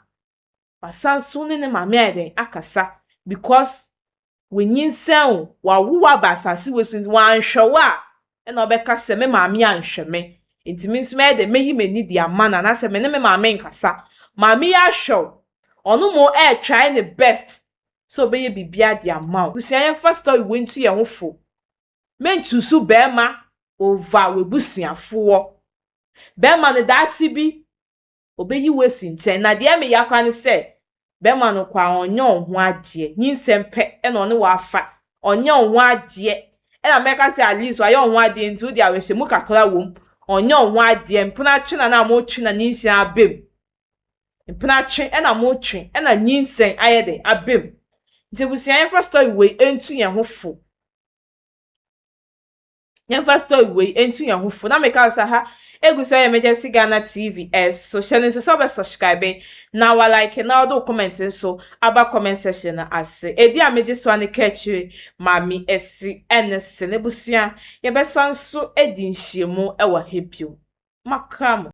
wasan nso ne ne maame ayɛ dɛn akasa because wanyinsɛn wo, wawo wo aba asase wei so nti wanhwɛ wo a ɛna ɔbɛka sɛ me maame anhwɛ me nti me nso mɛyɛ dɛn mɛyi m'ani de ama no anaasɛ me ne me maame nkasa. Maame yi ahwɛ wo, ɔno mmom ɛretry ne best sɛ ɔbɛyɛ biribiara de ama wo. Abusua yɛmfa story wei ntu yɛn ho fo. Menchuusu bɛɛma over w'abusuafoɔ. Bɛɛma no daakye bi Obeyi wo asi nkyɛn. Na deɛ ɛmeya koraa ne sɛ, bɛrima no koraa ɔnyɛ wo ho adeɛ. Nyinsɛn pɛ na ɔne wo afa. Ɔnyɛ wo ho adeɛ. Ɛna mɛka sɛ at least wayɛ wo ho adeɛ nti wode awerɛhyɛmu kakra wɔ mu. Ɔnyɛ wo ho adeɛ. Mpena twe na na motwe na nyinsɛn aba mu. Mpena twe na motwe na nyinsɛn ayɛ dɛn aba mu. Nti abusua yɛmfa story wei ntu yɛn ho fo. Yɛmfa story wei ntu yɛn ho fo. Na meka wo sɛ ha egu so yɛ Emergency Ghana TV so. Hyɛ no nso sɛ wobɛ subscribe na wa like na wode wo comment nso aba comment section no ase. Edi a megye so a ne ka akyire Maame Asi ɛne se n'abusua yɛbɛsan nso adi nhyiamu wɔ ha bio. Makra mo.